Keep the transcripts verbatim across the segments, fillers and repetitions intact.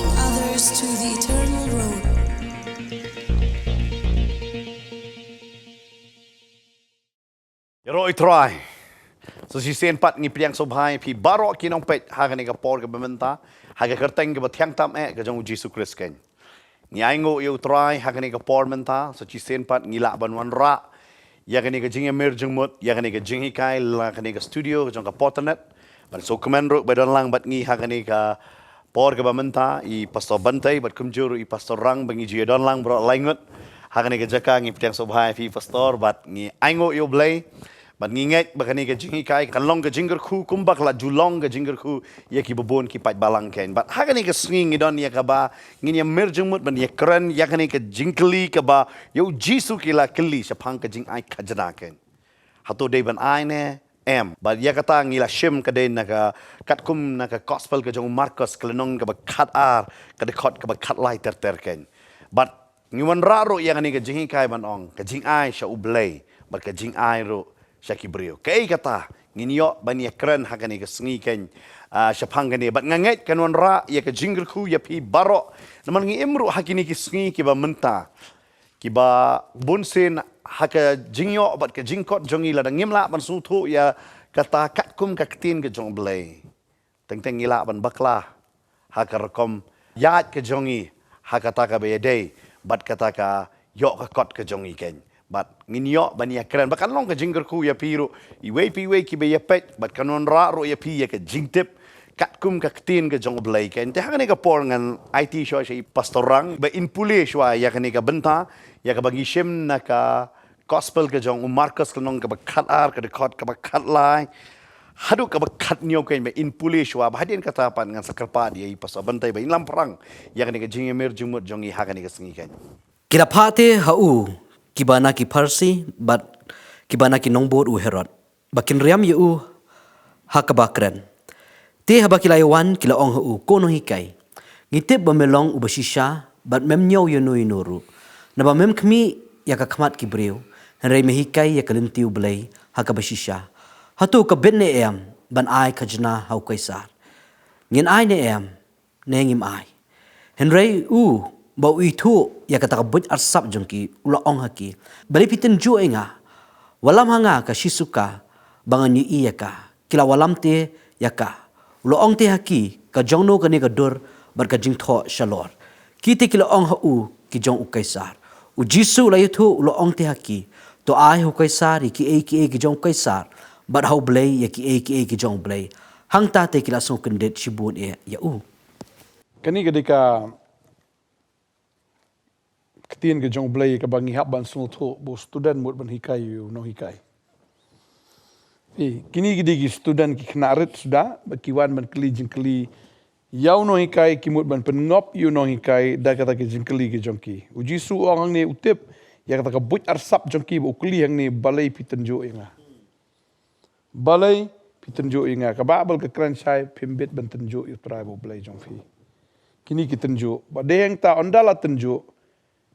Others to the eternal road. Ïaroh ïa u Trai. Sa shisien pat ngi pdiang sngewbha ïa phi baroh ki nongpeit ha kane ka por kaba mynta, ha ka kyrteng kaba thiang tam eh ka jong u Jisu Khrist keiñ. Ngi ainguh ïa u Trai ha kane ka por mynta, sa shisien pat ngi lah ban wanrah ïa kane ka jingïamir jingmut, ïa kane ka jinghikai la kane ka studio ka jong ka Potternet. Ban sngewkmen ruh ba don lang bad ngi ha kane ka por kaba mynta, i Pastor Bantei bad kumjuh ruh i Pastor Rang, ba ngi ju ïadon lang baroh lai ngut ha kane ka jaka. Ngi pdiang sngewbha ïa phi Pastor, bad ngi ainguh ïa u Blei. Bad ngi ngeit ba kane ka jinghikai kan long ka jingkyrkhu kumba ka la ju long ka jingkyrkhu ïa kiba bun ki paidbah lang keiñ. Bad ha kane ka sngi ngi don ïa kaba ngin ïamir jingmut ban ïakren ïa kane ka jingkylli kaba ïa u Jisu ki la kylli shaphang ka jingai khajna keiñ. Hato dei ban ai ne em? Bad ïa kata ngi la shim ka dei na ka, katkum na ka gospel ka jong u Markos, ka lynnong kaba khatar, ka dkhot kaba khatlai ter ter keiñ. Bad ngi wanrah ruh ïa kane ka jinghikai ban ong, ka jingai sha u Blei bad ka jingai ruh sha ki briew. Kaei kata ngin ïoh ban ïakren ha kane ka sngi keiñ, ah, shaphang kane. Bad nga ngeit kan wanrah ïa ka jingkyrkhu ïa phi baroh. Namar ngi im ruh ha kine ki sngi kiba mynta, kiba bun sien ha ka jingïoh bad ka jingkot jong ngi, lada ngim lah ban sngewthuh ïa kata katkum ka ktien ka jong u Blei, teng teng ngi lah ban bakla ha ka rukom ïaid ka jong ngi ha kata kaba ïadei bad kata ka ïoh ka kot ka jong ngi keiñ. Bad ngin ïoh ban ïakren, bad kan long ka jingkyrkhu ïa phi ruh, iwei pa iwei kiba ïapeit, bad kan wanrah ruh ïa phi ïa ka jingtip katkum ka ktien ka jong u Blei keiñ. Te ha kane ka por ngan aiti shuwa sha i Pastor Rang ba in pule shuwa ïa kane ka bynta, ïa kaba ngi shim na ka gospel ka jong u Markos, ka lynnong kaba khatar, ka dkhot kaba khatlai haduh kaba khathynñiew keiñ, ba in pule shuwa. Ba hadien kata pat ngan sa kyrpad ïa i Pastor Bantei ba in lam phrang ïa kane ka jingïamir jingmut jong ngi ha kane ka sngi keiñ. Ki la phah te ha u kiba na ki Pharisi bad kiba na ki nongbud u Herod, ba kin riam ïa u ha kaba kren. Te haba ki la ïawan, ki la ong ha u, Ko Nonghikai, ngi tip ba me long uba shisha bad mem ñiew ïano ïano ruh, naba mem khmih ïa ka khmat ki briew, hynrei me hikai ïa ka lynti u Blei ha kaba shisha. Hato ka bit ne em ban ai khajna ha u Kaisar? Ngin ai ne em ne ngim ai? Hynrei u, ba u ithuh ïa kata ka buit arsap jong ki, u la ong ha ki, Balei phi tynjuh ïa nga? Wallam ha nga ka shisuka ba ngan ïohi ïa ka. Ki la wallam te ïa ka. U la ong te ha ki, Ka jongno kane ka dur bad ka jingthoh shalor? Ki te ki la ong ha u, Ki jong u Kaisar. U Jisu u la ïathuh, u la ong te ha ki, To ai ha u Kaisar ïa kiei kiei ki jong u Kaisar, bad ha u Blei ïa kiei kiei ki jong u Blei. Hangta te ki la sngew kyndit shibun eh ïa u. Kane ka dei ka ktien ka jong u Blei kaba ngi hap ban sngewthuh, ba u student mut ban hikai ïa u nonghikai. Phi, kine ki dei ki student ki khynnah rit suda, ba ki wan ban kylli jingkylli ïa u nonghikai, ki mut ban pynngop ïa u nonghikai da kata ka jingkylli ka jong ki. U Jisu u ong hangne u tip ïa kata ka buit arsap jong ki, ba u kylli hangne, Balei phi tynjuh ïa nga? Balei phi tynjuh ïa nga? Ka Baibl ka kren shai, Phim bit ban tynjuh ïa u Trai ba u Blei jong phi. Kine ki tynjuh, ba dei hangta ynda la tynjuh,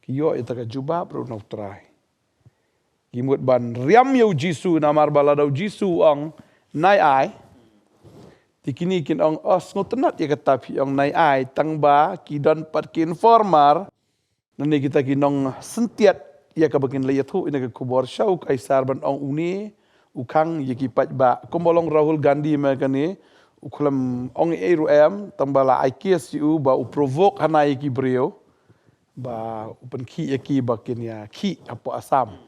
ki ïoh ïa kata ka jubab ruh na u Trai. Ki mut ban riam ïa u Jisu, namar ba lada u Jisu u ong, Nai ai, te kine kin ong, O, sngewtynnat ïa kata phi ong nai ai, tang ba ki don pat ki informer, lane kita ki nongsyntiat ïa kaba kin la ïathuh ïa kane ka khubor sha u Kaisar ban ong une u khang ïa ki paidbah. Kumba long Rahul Gandhi mynta kane, u khlem ong ei ruh em, tang ba la ai case ïa u ba u provoke hana ïa ki briew, ba u pynkhih ïa ki ba kin ïa khih hapoh Assam.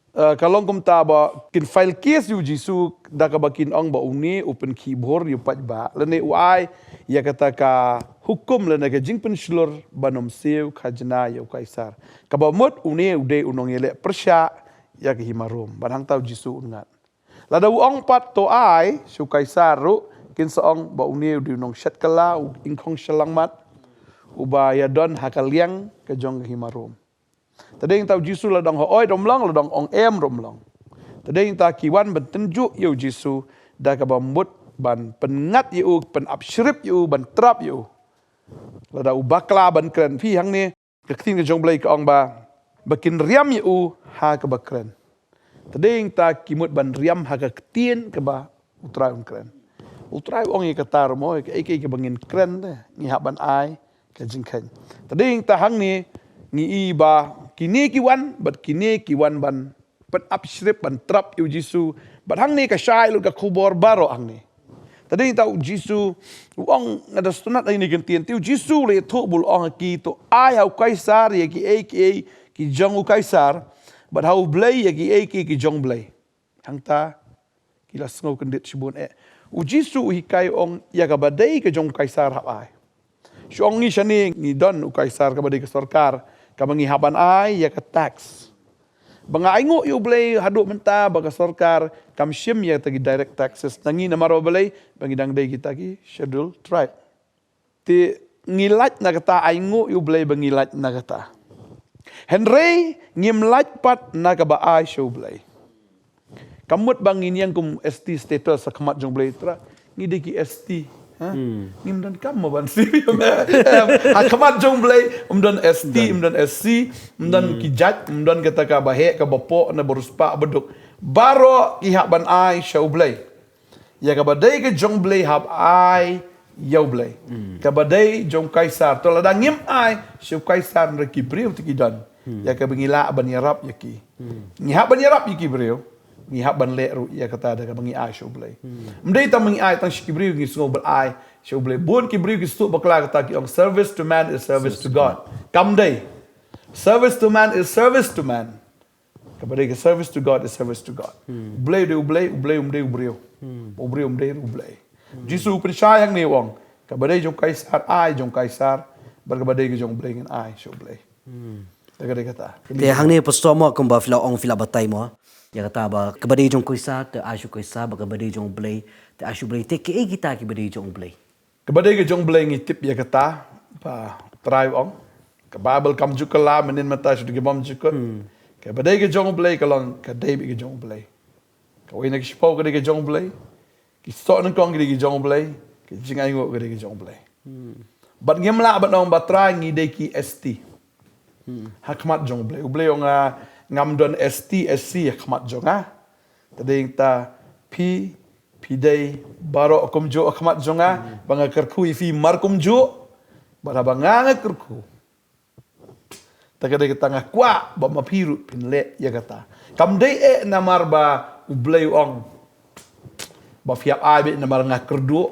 Eh, ka long kumta ba kin file case ïa u Jisu da kaba kin ong ba une u pynkhih bhur ïa u paidbah, lane u ai ïa kata ka hukum lane ka jingpynshlur ban ym siew khajna ïa u Kaisar. Kaba mut une u dei u nongïaleh pyrshah ïa ka hima Rom. Bad hangta u Jisu un ngat. Lada u ong pat to ai sha u Kaisar ruh, kin sa ong ba une u dei u nongshet kylla, u ingkhong shyllangmat, uba ïadon ha ka liang ka jong ka hima Rom. Te dei nangta u Jisu la dang hooid ruh ym long, la dang ong em ruh ym long. Te dei nangta ki wan ban tynjuh ïa u Jisu da kaba mut ban pynngat ïa u, pynap shrip ïa u, ban trap ïa u. Lada u bakla ban kren, phi, hangne ka ktien ka jong u Blei ka ong ba, ba kin riam ïa u ha kaba kren. Te dei nangta ki mut ban riam ha ka ktien kaba u Trai un kren. U Trai u ong ïa kata ruh mo, ïa kaei kaei kaba ngin kren te, ngi hap ban ai ka jingkheiñ. Te dei ta hangne ngi i ba kine ki wan, bad kine ki wan ban pynap shrip, ban trap ïa u Jisu. Bad hangne ka shai lut ka khubor baroh hangne. Te dei ta u Jisu u ong, nga da sngewtynnat ïa kine ki ktien. Te u Jisu u la ïathuh bad u la ong ha ki, to ai ha u Kaisar ïa kiei kiei ki jong u Kaisar, bad ha u Blei ïa kiei kiei ki jong u Blei. Hangta ki la sngew kyndit shibun eh. U Jisu u hikai, u ong, ïa kaba dei ka jong u Kaisar hap ai. Shu ong ngi shane ngi don u Kaisar, kaba dei ka sorkar, kaba ngi hap ban ai ïa ka tax. Ba nga ainguh ïa u Blei haduh mynta ba ka sorkar kam shim ïa kita ki direct taxes na ngi, namar ba balei? Ba ngi dang dei kita ki Scheduled Tribe. Te ngi lait na kata, ainguh ïa u Blei ba ngi lait na kata. Hynrei ngim lait pat na kaba ai sha u Blei. Kam mut ba ngin ïeng kum S T status ha khmat jong u Blei, Trai. Ngi dei ki S T. Ha? Ngim don kam mo ban si. Ha khmat jong u Blei, ym don S T, ym don S C, ym don ki jait, ym don kata kaba heh, kaba poh, na ba riewspah, ba duk. Baroh ki hap ban ai sha u Blei. Ïa kaba dei ka jong u Blei hap ai ïa u Blei. Kaba dei jong u Kaisar, to lada ngim ai sha u Kaisar, hynrei ki briew te ki don ïa kaba ngi lah ban ïarap ïa ki. Ngi hap ban ïarap ïa ki briew. Ngi hap ban leh ruh ïa kata da kaba ngi ai sha u Blei. Ym dei tang ba ngi ai tang sha ki briew, ngi sngew ba ai sha u Blei. Bun ki briew ki sngewthuh bakla, kata ki ong, service to man is service to God. Kam dei. Service to man is service to man. Kaba dei ka service to God is service to God. U Blei u dei u Blei, u Blei um dei u briew. U briew um dei u Blei. Jisu u pynshai hangne, u ong, kaba dei jong u Kaisar ai jong u Kaisar, bad kaba dei ka jong u Blei ngin ai sha u Blei. Te ka dei kata. Te hangne, Pastor mo, kumba phi la ong, phi la batai mo, ïa kata ba kaba dei jong u Kaisar te ai sha u Kaisar, bad kaba dei jong u Blei te ai sha u Blei. Te kaei kita kiba dei jong u Blei? Kaba dei ka jong u Blei ngi tip ïa kata ba Trai u ong. Ka Baibl kam ju kylla mynnin mynta shuh da ki bym jukut. Kaba dei ka jong u Blei ka long ka dei beit ka jong u Blei. Kawei na ki shiphew ka dei ka jong u Blei. Ki soh nyngkong ki dei ki jong u Blei. Ki jingainguh ki dei ki jong u Blei. Bad ngim lah ban ong ba Trai ngi dei ki S T ha khmat jong u Blei. U Blei u ong, ah, ngam don S T, S C ha khmat jong nga. Te dei ta phi, phi dei baroh kumjuh ha khmat jong nga, ba nga kyrkhu ïa phi mar kumjuh, bad haba nga nga kyrkhu, te ka dei kata nga kwah ba ma phi ruh phin leh ïa kata. Kam dei eh namar ba u Blei u ong ba phi hap ai beit namar nga kyrduh.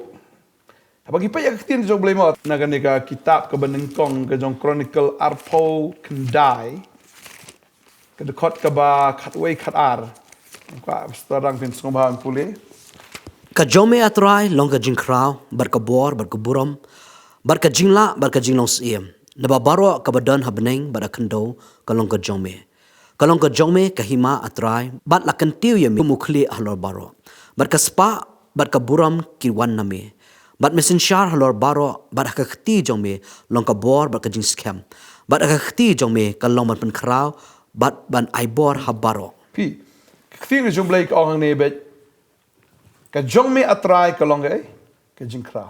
Haba ngi peit ïa ka ktien jong u Blei mo, na kane ka kitab kaba nyngkong ka jong Chronicle arphew khyndai, ka dkhot kaba khatwei khatar. Ka Pastor Rang phin sngewbha ban pule. Ka jong me, A Trai, long ka jingkhraw, bad ka bor, bad ka burom, bad ka jinglah, bad ka jinglong syiem. Naba baroh kaba don ha bneng bad ha khyndew ka long ka jong me. Ka long ka jong me ka hima, A Trai, bad la kyntiew ïa me kum u khlieh halor baroh. Bad ka spah bad ka burom ki wan na me. Bad me synshar halor baroh, bad ha ka kti jong me long ka bor bad ka jingskhem. Bad ha ka kti jong me ka long ban pynkhraw bad ban ai bor ha baroh. Phi, ka ktien ka jong u Blei ka ong hangne beit, ka jong me, A Trai, ka long kaei? Ka jingkhraw.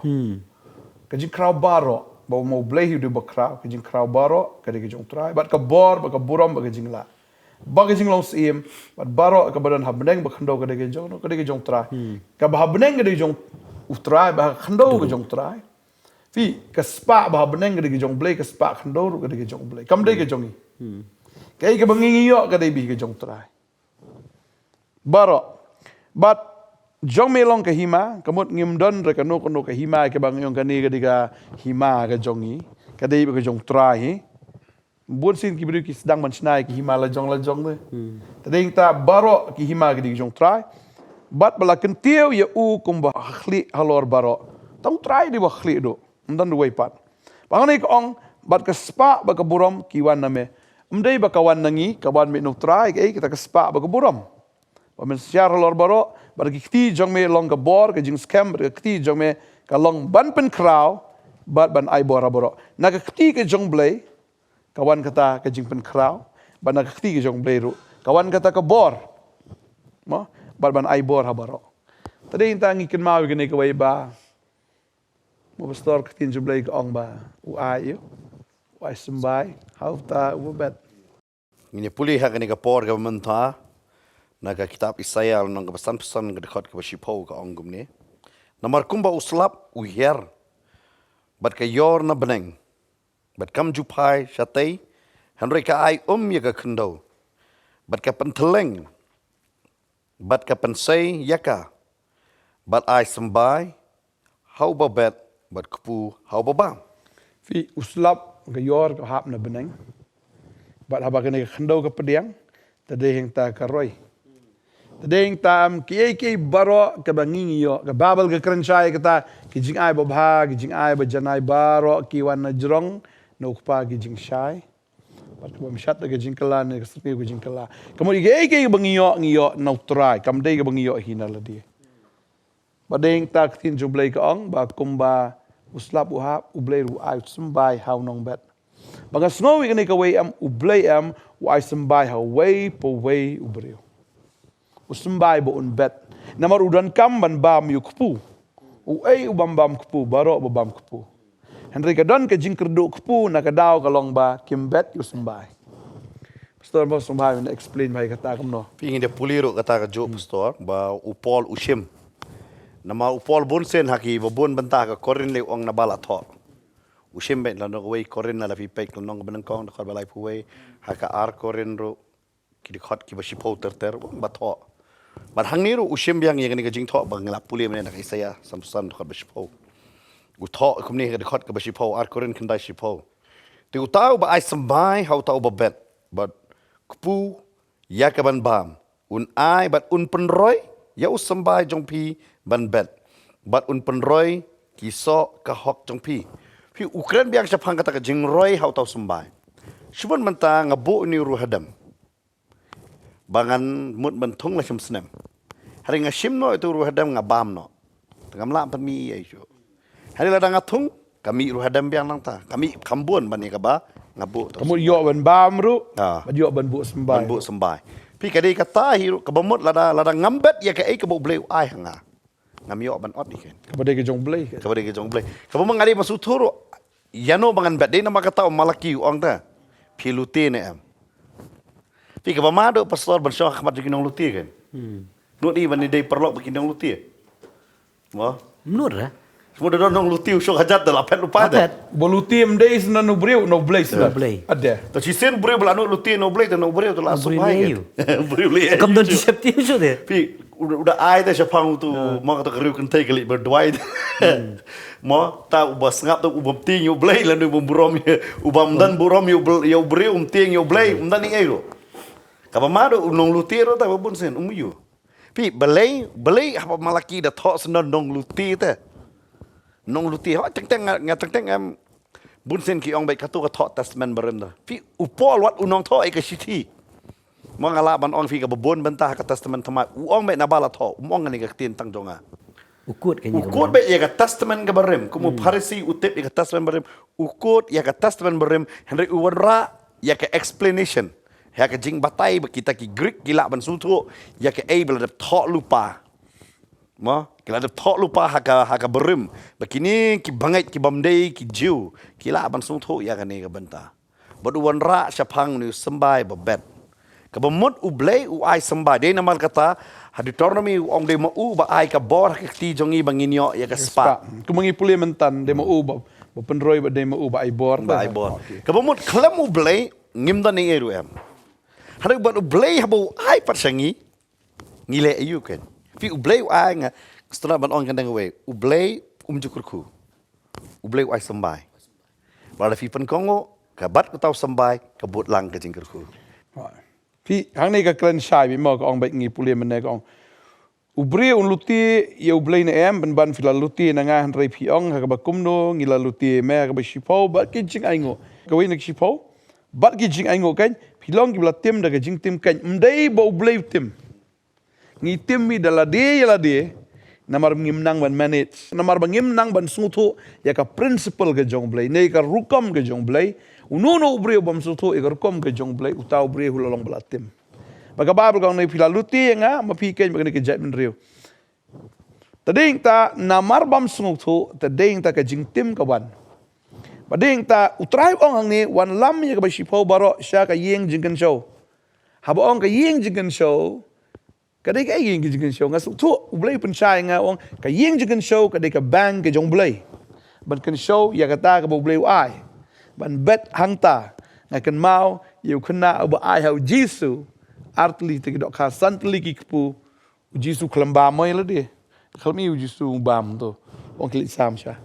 Ka jingkhraw baroh, ba ma u Blei hi u dei ba khraw, ka jingkhraw baroh ka dei ka jong u Trai, bad ka bor, bad ka burom, bad ka jinglah, bad ka jinglong syiem, bad baroh kaba don ha bneng bad khyndew ka dei ka jong, ka dei ka jong u Trai. Kaba ha bneng ka dei ka jong u Trai, ba ha khyndew ka jong u Trai. Phi, ka spah ba ha bneng ka dei ka jong u Blei, ka spah khyndew ruh ka dei ka jong u Blei. Kam dei ka jong ngi. Kaei kaba ngi ngi ïoh ka dei beit ka jong u Trai. Baroh. Bad jong me long ka hima, ka mut ngim don re kano kano ka hima kaba ngi ong kane ka dei ka hima ka jong ngi. Ka dei beit ka jong u Trai hi. Bun sien ki briew ki sdang ban shna ïa ki hima lajong lajong te. Te dei ta baroh ki hima ki dei ki jong u Trai. Bad ba la kyntiew ïa u kum ba khlieh halor baroh. Tang u Trai dei ba khlieh duh. Ym don uwei pat. Ba hangne ka ong, bad ka spah bad ka burom ki wan na me. Ym dei ba ka wan na ngi, ka wan beit na u Trai, kaei kata ka spah bad ka burom. Ba me synshar halor baroh, bad ka kti jong me long ka bor, ka jingskhem, bad ka kti jong me ka long ban pynkhraw bad ban ai bor ha baroh. Na ka kti ka jong u Blei ka wan kata ka jingpynkhraw, bad na ka kti ka jong u Blei ruh ka wan kata ka bor. Mo, bad ban ai bor ha baroh. Te dei ta ngi kynmaw ïa kane kawei ba, mo Pastor, ka ktien jong u Blei ka ong ba u ai ïa, u ai symbai ha uta uba bet. Ngin ïa pule ha kane ka por kaba mynta na ka kitab Isaïah lynnong kaba sanphew san, ka dkhot kaba shiphew, ka ong kumne: Namar kumba u slap u hiar bad ka ïor na bneng, bad kam ju phai shatei, hynrei ka ai um ïa ka khyndew, bad ka pynthylleng, bad ka pynsei ïa ka, bad ai symbai ha uba bet, bad kpu ha uba bam. Phi, u slap, ka ïor ka hap na bneng, bad haba kane ka khyndew ka pdiang, te dei hangta ka roi. Te dei hangta, em, kiei kiei baroh kaba ngi ngi ïoh. Ka Baibl ka kren shai kata, ki jingai babha, ki jingai bajanai baroh ki wan na jrong na u Kpa ki jingshai. Bad kaba ym shad da ka jingkylla ne ka syrngiew ka jingkylla. Ka mut kiei kiei ba ngi ïoh, ngi ïoh na u Trai, kam dei kaba ngi ïoh hi na lade. Ba dei hangta ka ktien jong u Blei ka ong ba kumba u slap u hap, u Blei ruh u ai u symbai ha u nongbet. Ba nga sngew ïa kane kawei, em, u Blei, em, u ai symbai ha uwei pa uwei u briew. U symbai ba un bet. Namar u donkam ban bam ïa u kpu. Uei u bym bam kpu, baroh ba bam kpu. Hynrei ka don ka jingkyrduh kpu na ka daw ka long ba kim bet ïa u symbai. Pastor, mo symbai, men explain bha kata kumno. Phi, ngi da pule ruh kata kajuh, Pastor, ba u Paul u shim. Namar u Paul bun sien ha kiba bun bynta ha ka Korinth lei u ong naba la thoh. U shim beit lano kawei Korinth, lada phi peit ka lynnong kaba nyngkong, dkhot ba laiphew wei, ha ka ar Korinth ruh, ki dkhot kiba shiphew ter ter, u ong ba thoh. Bad hangne ruh u shim biang ïa kane ka jingthoh ba ngi la pule mynne na ka Isaïah sanphew san, dkhot ba shiphew. U thoh kumne ha ka dkhot kaba shiphew, ar Korinth khyndai shiphew. Te uta uba ai symbai ha uta uba bet, bad kpu ïa ka ban bam, un ai bad un pynroi ïa u symbai jong phi ban bet, bad un pynroi ki soh ka hok jong phi. Phi, u kren biang shaphang kata ka jingroi ha uta u symbai. Shibun mynta nga buh ïa une u riewhadem ba ngan mut ban thung la shim snem. Hynrei nga shim noh ïa utu u riewhadem, nga bam noh. Te ngam lah pynmih ei ei shuh. Hynrei lada nga thung, ka mih riewhadem biang nangta. Ka mih kham bun ban ïa kaba nga buh. Ka mut ïoh ban bam ruh, ah, bad ïoh ban buh symbai. Ban buh symbai. Phi, ka dei kata hi ruh, kaba mut lada, lada ngam bet ïa kaei kaba u Blei u ai ha nga, ngam ïoh ban ot ïa ka. Kaba dei ka jong u Blei. Kaba dei ka jong u Blei. Kaba mut nga dei ban sngewthuh ruh ïano ba ngan bet, dei namar kata u Malaki u ong te, phi lute ne em. Phi, kaba mad, Pastor, ban shong ha khmat jong ki nonglute, kan. Hmm. Nud i ban ïadei paralok bad ki nonglute. Mo? Nud re. Shu da don nonglute u shong hajat da la phet lypa te. La phet. Ba lute ym dei shisien na u briew, na u Blei shisien. Na u Blei. Ade. Te shisien u briew ba la nud lute na u Blei, te na u briew te la suk hai, kan. U briew lei. Kam don shisha te u shu te. Phi, u da, u da ai te shaphang utu, ah, mo, kata ka riew kynthei ka leit ba duwai te. Hmm. Mo, ta uba sngap te u bym tieng ïa u Blei, lane u bym burom ïa, u bym don burom ïa u Bl-, ïa u briew, um tieng ïa u Blei, um don ei ei ruh. Kaba mad, u nonglute ruh ta ba bun sien um ïoh. Phi, balei, balei haba Malaki da thoh shisien nonglute te. Nonglute, ho, teng teng nga, nga teng teng, em, bun sien ki ong beit kato ka thoh Testament Barim te. Phi, u Paul wat u nongthoh ïa ka shithi. Mo, nga lah ban ong phi, kaba bun bynta ha ka Testament Thymmai, u ong beit naba la thoh, um ong kane ka ktien tang jong nga. U quote ka, u quote beit ïa ka Testament kaba Rim, kum u Pharisi u tip ïa ka Testament Barim, u quote ïa ka Testament Barim, hynrei u wanrah ïa ka explanation, ïa ka jingbatai ba kita ki Greek ki lah ban sngewthuh ïa kaei ba la dep thoh lypa. Mo, ki la dep thoh lypa ha ka, ha ka Barim, ba kine ki bangeit ki bym dei ki Jiw ki lah ban sngewthuh ïa kane ka bynta. Bad u wanrah shaphang une u symbai ba bet. Kaba mut u Blei u ai symbai, dei namar kata ha Deuteronomy u ong dei ma u ba ai ka bor ha ka kti jong ngi ba ngin ïoh ïa ka spah. Spah. Kumba ngi pule mynta, dei ma u ba, ba pynroi, bad dei ma u ba ai bor. Ba ai bor. Okay. Kaba mut khlem u Blei ngim don ei ei ruh, em. Hynrei bad u Blei haba u ai pat sha ngi, ngi leh aïu, kan. Phi, u Blei u ai, nga sngewtynnat ban ong kane kawei, u Blei um ju kyrkhu. U Blei u ai symbai. Bad lada phi pynkohnguh, ka bad kata u symbai ka bud lang ka jingkyrkhu. Phi, hangne ka kren shai beit mo, ka ong beit, ngi pule mynne ka ong, u briew un lute ïa u Blei ne em? Pynban phi la lute na nga, hynrei phi ong, ha kaba kumno ngi la lute ïa me ha kaba shiphew, bad ki jingainguh. Kawei na ki shiphew, bad ki jingainguh, kan, phi long kiba la tim da ka jingtim, kan. Ym dei ba u Blei u tim. Ngi tim hi da lade ïa lade, namar ngim nang ban manage, namar ba ngim nang ban sngewthuh ïa ka principle ka jong u Blei, ne ka rukom ka jong u Blei. Uno uno u briew bym sngewthuh ïa ka rukom ka jong u Blei, uta u briew u la long ba la tim. Ba ka Baibl ka ong, ne phi la lute ïa nga, ma phi keiñ ba kane ka jaitbynriew. Te dei hangta namar bym sngewthuh, te dei hangta ka jingtim ka wan. Ba dei hangta u Trai u ong hangne, wanlam ïa kaba shiphew baroh sha ka ïing jingkynshew. Haba ong ka ïing jingkynshew, Ka dei kaei ka ïing jingkynshew? Nga sngewthuh U Blei u pynshai ïa nga, u ong ka ïing jingkynshew ka dei ka bank ka jong U Blei. Ban kynshew ïa kata kaba U Blei u ai. Ban bet hangta, nga kynmaw ïa u khynnah uba ai ha U Jisu ar tylli te ki dohkha, san tylli ki kpu. U Jisu khlem bam mo ïa lade. Khlem i U Jisu bam to. Ong ki leit sam sha.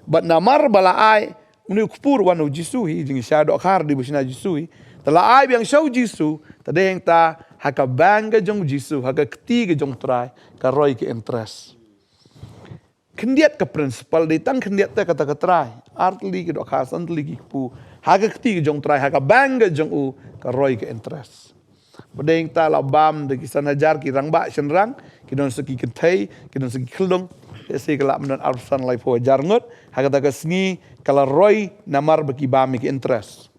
Bad namar ba la ai une u kpu ruh wan U Jisu hi, jingshai dohkha dei ba shna Jisu hi. Te la ai biang sha U Jisu, te dei hangta ha ka bank ka jong U Jisu, ha ka kti ka jong U Trai, ka roi ka interest. Khyndiat ka principal, dei tang khyndiat te kata ka trai. Ar tylli ki dohkha, san tylli ki kpu. Ha ka kti ka jong U Trai, ha ka bank ka jong u, ka roi ka interest. Ba dei hangta la bam da ki san hajar ki rangbah shynrang, ki don sa ki kynthei, ki don sa ki khyllung. Te sa ka la ym don arphew san laiphew hajar ngut, ha kata ka sngi ka la roi namar ba ki bam ïa ki interest.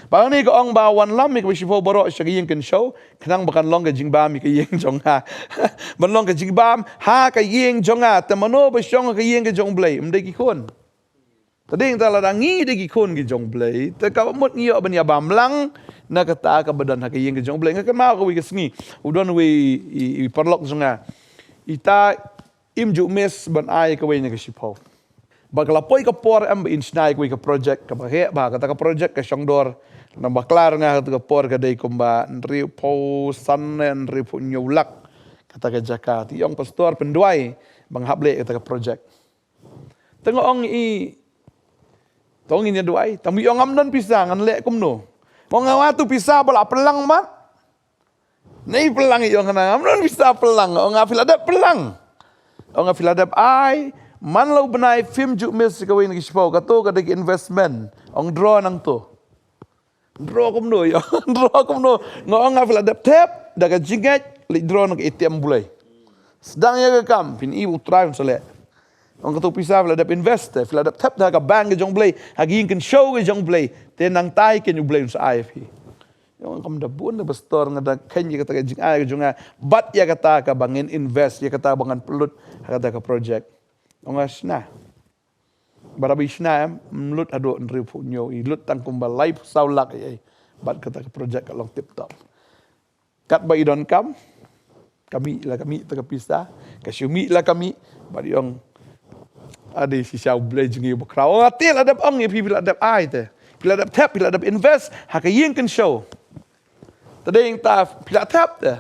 Ba hangne ka ong ba wanlam ïa kaba shiphew baroh sha ka ïing kynshew, khnang ba kan long ka jingbam ïa ka ïing jong nga. Ban long ka jingbam ha ka ïing jong nga, te mano ba shong ha ka ïing ka jong U Blei? Ym dei ki khun. Te dei hangta lada ngi dei ki khun ki jong U Blei, te kaba mut ngi ïoh ban ïa bam lang na kata kaba don ha ka ïing ka jong U Blei. Nga kynmaw kawei ka sngi, u don uwei i, i paralok jong nga. Ita im ju miss ban ai kawei na ka shiphew. Ba ka la poi ka por em ba in shna ïa kawei ka project kaba heh bha, kata ka project ka shongdor. Nang bakla nga kata ka por ka dei kumba hynriewphew san ne hynriewphew hynñiew lak. Kata ka jaka. Te i ong, pastor, pynduwai ba nga hap leh kata ka project. Te nga ong i, to ngin ïa duwai. Tang ba i ong ngam don pisa, ngan leh kumno? Nga ong, nga wad tu pisa ba la pynlang mat. Nei pynlang, i ong, nga ngam don pisa pynlang. Ong, nga phi la dep pynlang? Ong, nga phi la dep ai. Man la u bnai phim ju miss kawei na ki shiphew, kato ka dei ka investment. Ong, draw nangto. Draw kumno, i ong? Draw kumno? Nga ong, nga phi la dep thep da ka jingngeit, leit draw na ka A T M U Blei. Sdang ïa ka kam, phin i U Trai un sa leh. Ong, kato pisa phi la dep invest, phi la dep thep da ka bank ka jong U Blei, ha ka ïing kynshew ka jong U Blei. Te nangta hi keiñ U Blei un sa ai ïa phi. Ong, kam da bun da pastor, nga da kheiñ ïa kata ka jingai ka jong nga bad ïa kata kaba ngin invest, ïa kata ba ngan pynlut ha kata ka project. Ong, nga shna. Barabor i shna em, ym lut haduh hynriewphew hynñiew, i lut tang kumba laiphew saw lak ei ei. Bad kata ka project ka long tip top. Katba i donkam, ka mih la ka mih ta ka pisa, ka shu mih la ka mih, bad i ong, a dei shisha U Blei jong ngi uba khraw. Ong, ate la dep ong ïa phi, phi la dep ai te. Phi la dep thep, phi la dep invest ha ka ïing kynshew. Te dei hangta phi la thep te.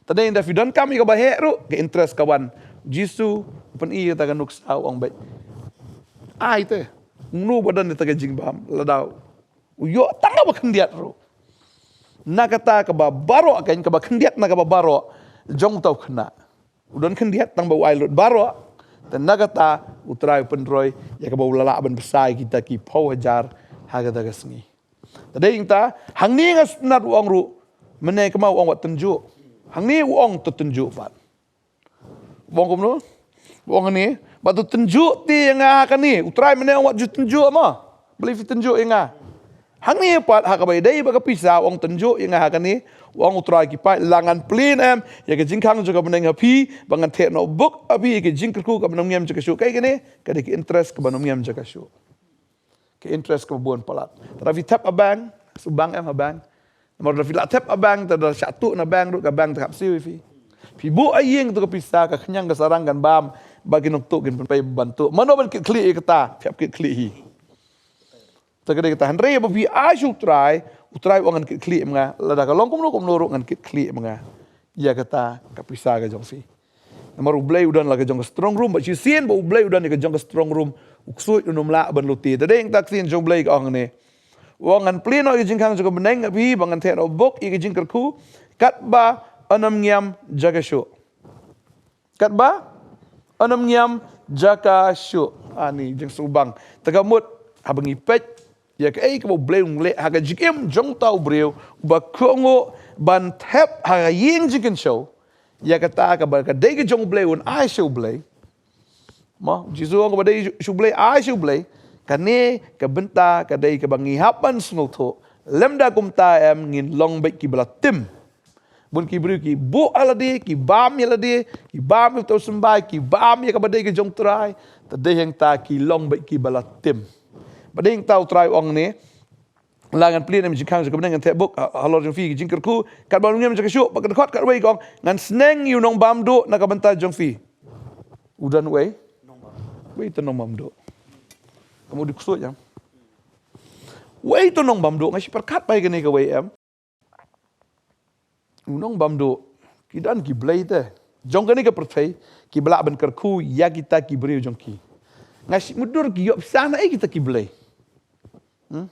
Te dei hangta phi donkam ïa kaba heh ruh, ka interest ka wan. Jisu u pyni ïa kata ka nuksa, u ong, beit, ai te. Uno uba don ïa kata ka jingbam, lada u ïoh tang kaba khyndiat ruh. Na kata kaba baroh, keiñ kaba khyndiat na kaba baroh jong uta u khynnah. U don khyndiat tang ba u ai lut baroh. Te na kata U Trai u pynroi ïa kaba u la lah ban bsa ïa kita ki phew hajar ha kata ka sngi. Te dei hangta, hangne nga sngewtynnat, u ong ruh, mynne kumba u ong wat tynjuh. Hangne u ong to tynjuh pat. U ong kumno? U ong hangne, ba to tynjuh te ïa nga ha kane. U Trai mynne u ong wat ju tynjuh mo. Balei phi tynjuh ïa nga? Hangne pat ha kaba ïadei bad ka pisa, u ong tynjuh ïa nga ha kane. U ong U Trai ki paid, la ngan plie em ïa ka jingkhang jong ka bneng ha phi, ba ngan theh noh buk ha phi ïa ka jingkyrkhu kaba nym ngem jaka shuh. Kaei kane? Ka dei ka interest kaba nym ngem jaka shuh. Ka interest kaba bun palat. Te lada phi thep ha bank, shu bank em ha bank. Namar lada phi la thep ha bank, te lada shah tuh na bank ruh, ka bank te hap siew ïa phi. Phi buh ha ïing, to ka pisa, ka khñiang ka sarang kan bam, ba ki nongtuh kin pynpei ban tuh. Mano ban kitkhlieh ïa kata? Phi hap kitkhlieh hi. Te ka dei kata, hynrei ba phi ai sha U Trai, U Trai u ong ngan kitkhlieh ma nga, lada ka long kumno kumno ruh ngan kitkhlieh ma nga ïa kata ka pisa ka jong phi. Namar U Blei u don la ka jong ka strong room, bad shisien ba U Blei u don ïa ka jong ka strong room, u ksuid un ym lah ban lute. Te dei hangta ka ktien jong U Blei ka ong hangne. U ong ngan plie noh ïa ka jingkhang jong ka bneng ha phi, ba ngan theh noh buk ïa ka jingkyrkhu, katba yn ym ngem jaka shuh. Katba yn ym ngem jaka shuh. Ani jingsngewbang. Te ka mut, haba ngi peit ïa kaei kaba U Blei u leh ha ka jingim jong uta u briew uba kohnguh ban thep ha ka ïing jingkynshew ïa kata kaba ka dei ka jong U Blei, un ai sha U Blei. Mo, Jisu u ong kaba dei sha U Blei, ai sha U Blei. Kane ka bynta ka dei kaba ngi hap ban sngewthuh. Lymda kumta em, ngin long beit kiba la tim. Bun ki briew ki buh ha lade, ki bam ïa lade, ki bam ïa uta u symbai, ki bam ïa kaba dei ka jong U Trai. Te dei hangta ki long beit kiba la tim. Ba dei hangta U Trai u ong ne, La ngan plie na me jingkhang jong ka bneng, ngan theh buk ha, halor jong phi ki jingkyrkhu, katba u ngim jaka shuh. Bad ka dkhot katwei ka ong, ngan sneng ïa u nongbam duh na ka bynta jong phi. U don uei? Uei uto u nongbam duh? Kam u dei u ksuid em? Uei uto u nongbam duh? Nga shu pyrkhat bha ïa kane kawei em. U nongbam duh, ki don ki blei te jong kane ka pyrthei kiba lah ban kyrkhu ïa kita ki briew jong ki. Nga shu mutdur ki ïoh pisa na ei kita ki blei. Hmm?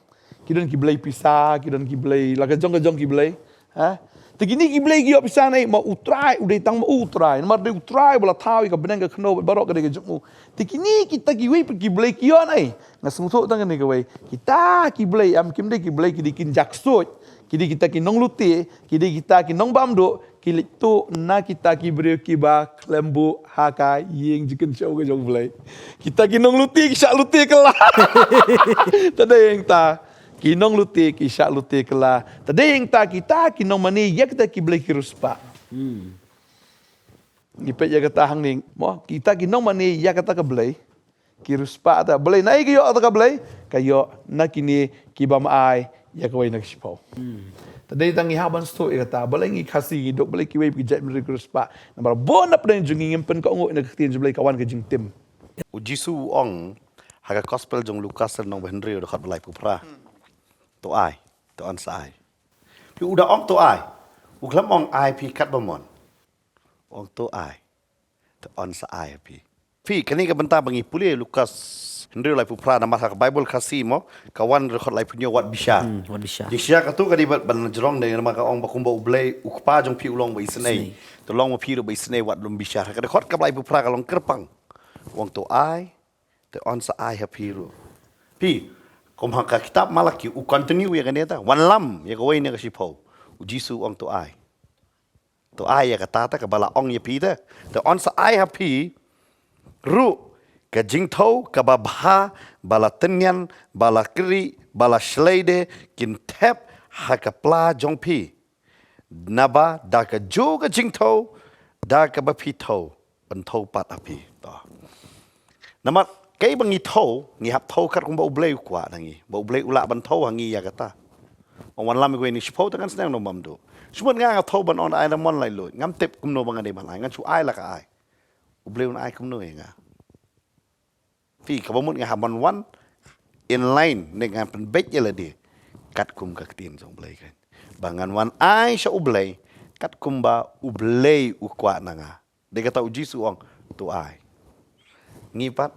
Ki don ki blei pisa, ki don ki blei la ka jong ka jong ki blei. Ha? Te kine ki blei ki ïoh pisa na ei? Ma U Trai, u dei tang ma u U Trai. Namar dei U Trai ba la thaw ïa ka bneng, ka khyndew bad baroh ka dei ka jong u. Te kine kita kiwei pat ki blei ki ïoh na ei? Nga sngewthuh tang kane kawei. Kita ki blei em, kim dei ki blei, ki dei ki nongksuid, ki dei kita ki nonglute, ki dei kita ki nongbam duh, ki leit tuh na kita ki briew kiba khlem buh ha ka ïing jingkynshew ka jong U Blei. Kita ki nonglute ki shah lute kylla. Te dei nangta ki nonglute ki shah lute kylla. Te dei nangta kita ki nongmane ïa kita ki blei ki riewspah. Hmm. Ngi peit ïa kata hangne mo, kita ki nongmane ïa kata ka blei ki riewspah. Ta balei na ei ka ïoh kata ka blei? Ka ïoh na kine kiba ym ai ïa kawei na ka shiphew. Hmm. Ta dei tang ngi hap ban sngewthuh ïa kata. Balei ngi Khasi ngi duk, balei kiwei ki jait bynriew ki riewspah? Namar bun na pdeng jong ngi ngim pynkohnguh ïa ka ktien jong U Blei, ka wan ka jingtim. U Jisu u ong ha ka gospel jong u Lukas lynnong ba hynriew dkhot ba laiphew phra. Hmm. To ai, to yn sa ai. Phi, u da ong to ai. U khlem ong ai phi katba mon. Ong to ai, to yn sa ai ha phi. Phi, kane ka bynta ba ngi pule Lukas hynriew laiphew phra, namar ha ka Baibl Khasi mo, ka wan dkhot laiphew hynñiew, wat bishar. Hmm, wat bishar. Bishar kato ka dei ban, ban jrong dei, namar ka ong ba kumba U Blei U Kpa jong phi u long ba isynei. Isynei. To long ma phi ruh ba isynei, wat lum bishar. Ha ka dkhot kaba laiphew phra ka long kyrpang. Ong to ai, to yn sa ai ha phi ruh. Phi, kum ha ka kitab Malaki u continue ïa kane ta. Wanlam ïa kawei na ka shiphew. U Jisu u ong to ai. To ai ïa kata ta kaba la ong ïa phi ta. To yn sa ai ha phi ruh ka jingthew kaba bha, ba la tynñian, ba la kri, ba la shlei de, kin thep ha ka pla jong phi. Naba da kajuh ka jingthew, da kaba phi thew, yn thew pat ha phi. To. Namar kaei ba ngi thew, ngi hap thew katkum ba U Blei u kwah na ngi. Ba U Blei u lah ban thew ha ngi ïa kata. Ong wanlam ïa kawei na ka shiphew, te ngan sneng u nongbam duh. Shu mut nga, nga thew ban ong ai na mon laitluid. Ngam tip kumno ba nga dei ban ai, ngan shu ai la ka ai. U Blei un ai kumno ïa nga? Phi, kaba mut nga hap ban wan in line, ne ngan pynbeit ïa lade katkum ka ktien jong U Blei kan. Ba ngan wan ai sha U Blei katkum ba U Blei u kwah na nga. Dei kata U Jisu u ong to ai. Ngi pat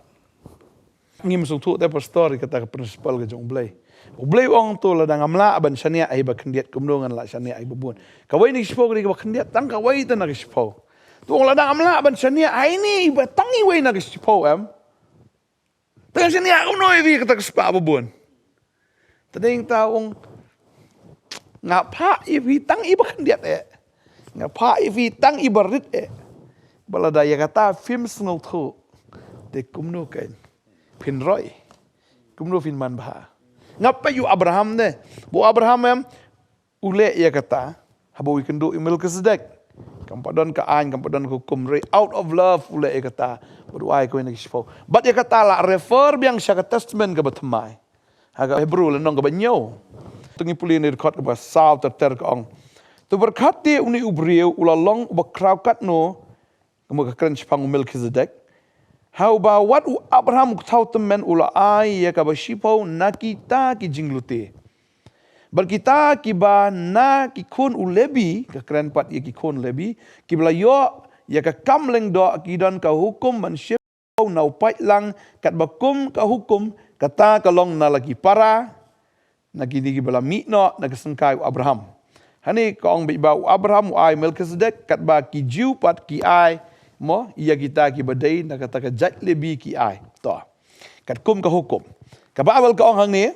ngim sngewthuh te pastor ïa kata ka principle ka jong U Blei. U Blei u ong to lada ngam lah ban shaniah ha iba khyndiat, kumno ngan lah shaniah ha iba bun? Kawei na ka shiphew ka dei kaba khyndiat, tang kawei te na ka shiphew. To ong lada ngam lah ban shaniah ha ine iba tang iwei na ka shiphew em, te ngan shaniah kumno ïa kata ka spah ba bun? Te dei nangta u ong, nga phah ïa phi tang iba khyndiat eh. Nga phah ïa phi tang iba rit eh. Ba lada ïa kata phim sngewthuh, te kumno kan phin roi? Kumno phin manbha? Nga peit ïa u Abraham de. Ba u Abraham em, u leh ïa kata haba u ïakynduh ïa u Melkisedek. Kam pat don ka aiñ, kam pat don ka hukum, hynrei out of love u leh ïa kata. Bad u ai kawei na ka shiphew. Bad ïa kata la refer biang sha ka Testament kaba thymmai. Ha ka Hebru lynnong kaba hynñiew. To ngin pule na ka dkhot kaba saw ter ter, ka ong, to pyrkhat te une u briew u la long uba khraw katno, kumba ka kren shaphang u Melkisedek, ha uba wat u Abraham u kthaw tymmen u la ai ïa kaba shiphew na kita ki jinglute. Bad kita kiba na ki khun u Lebi, ka kren pat ïa ki khun Lebi, kiba la ïoh ïa ka kam lyngdoh, ki don ka hukum ban shim na u paidlang, katba kum ka hukum, kata ka long na la ki para, na kine kiba la mih noh na ka syngkai u Abraham. Hangne ka ong beit ba u Abraham u ai Melkisedek, katba ki Jiw pat ki ai mo ïa kita kiba dei na kata ka jait Lebi ki ai. To. Katkum ka hukum. Ka Baibl ka ong hangne,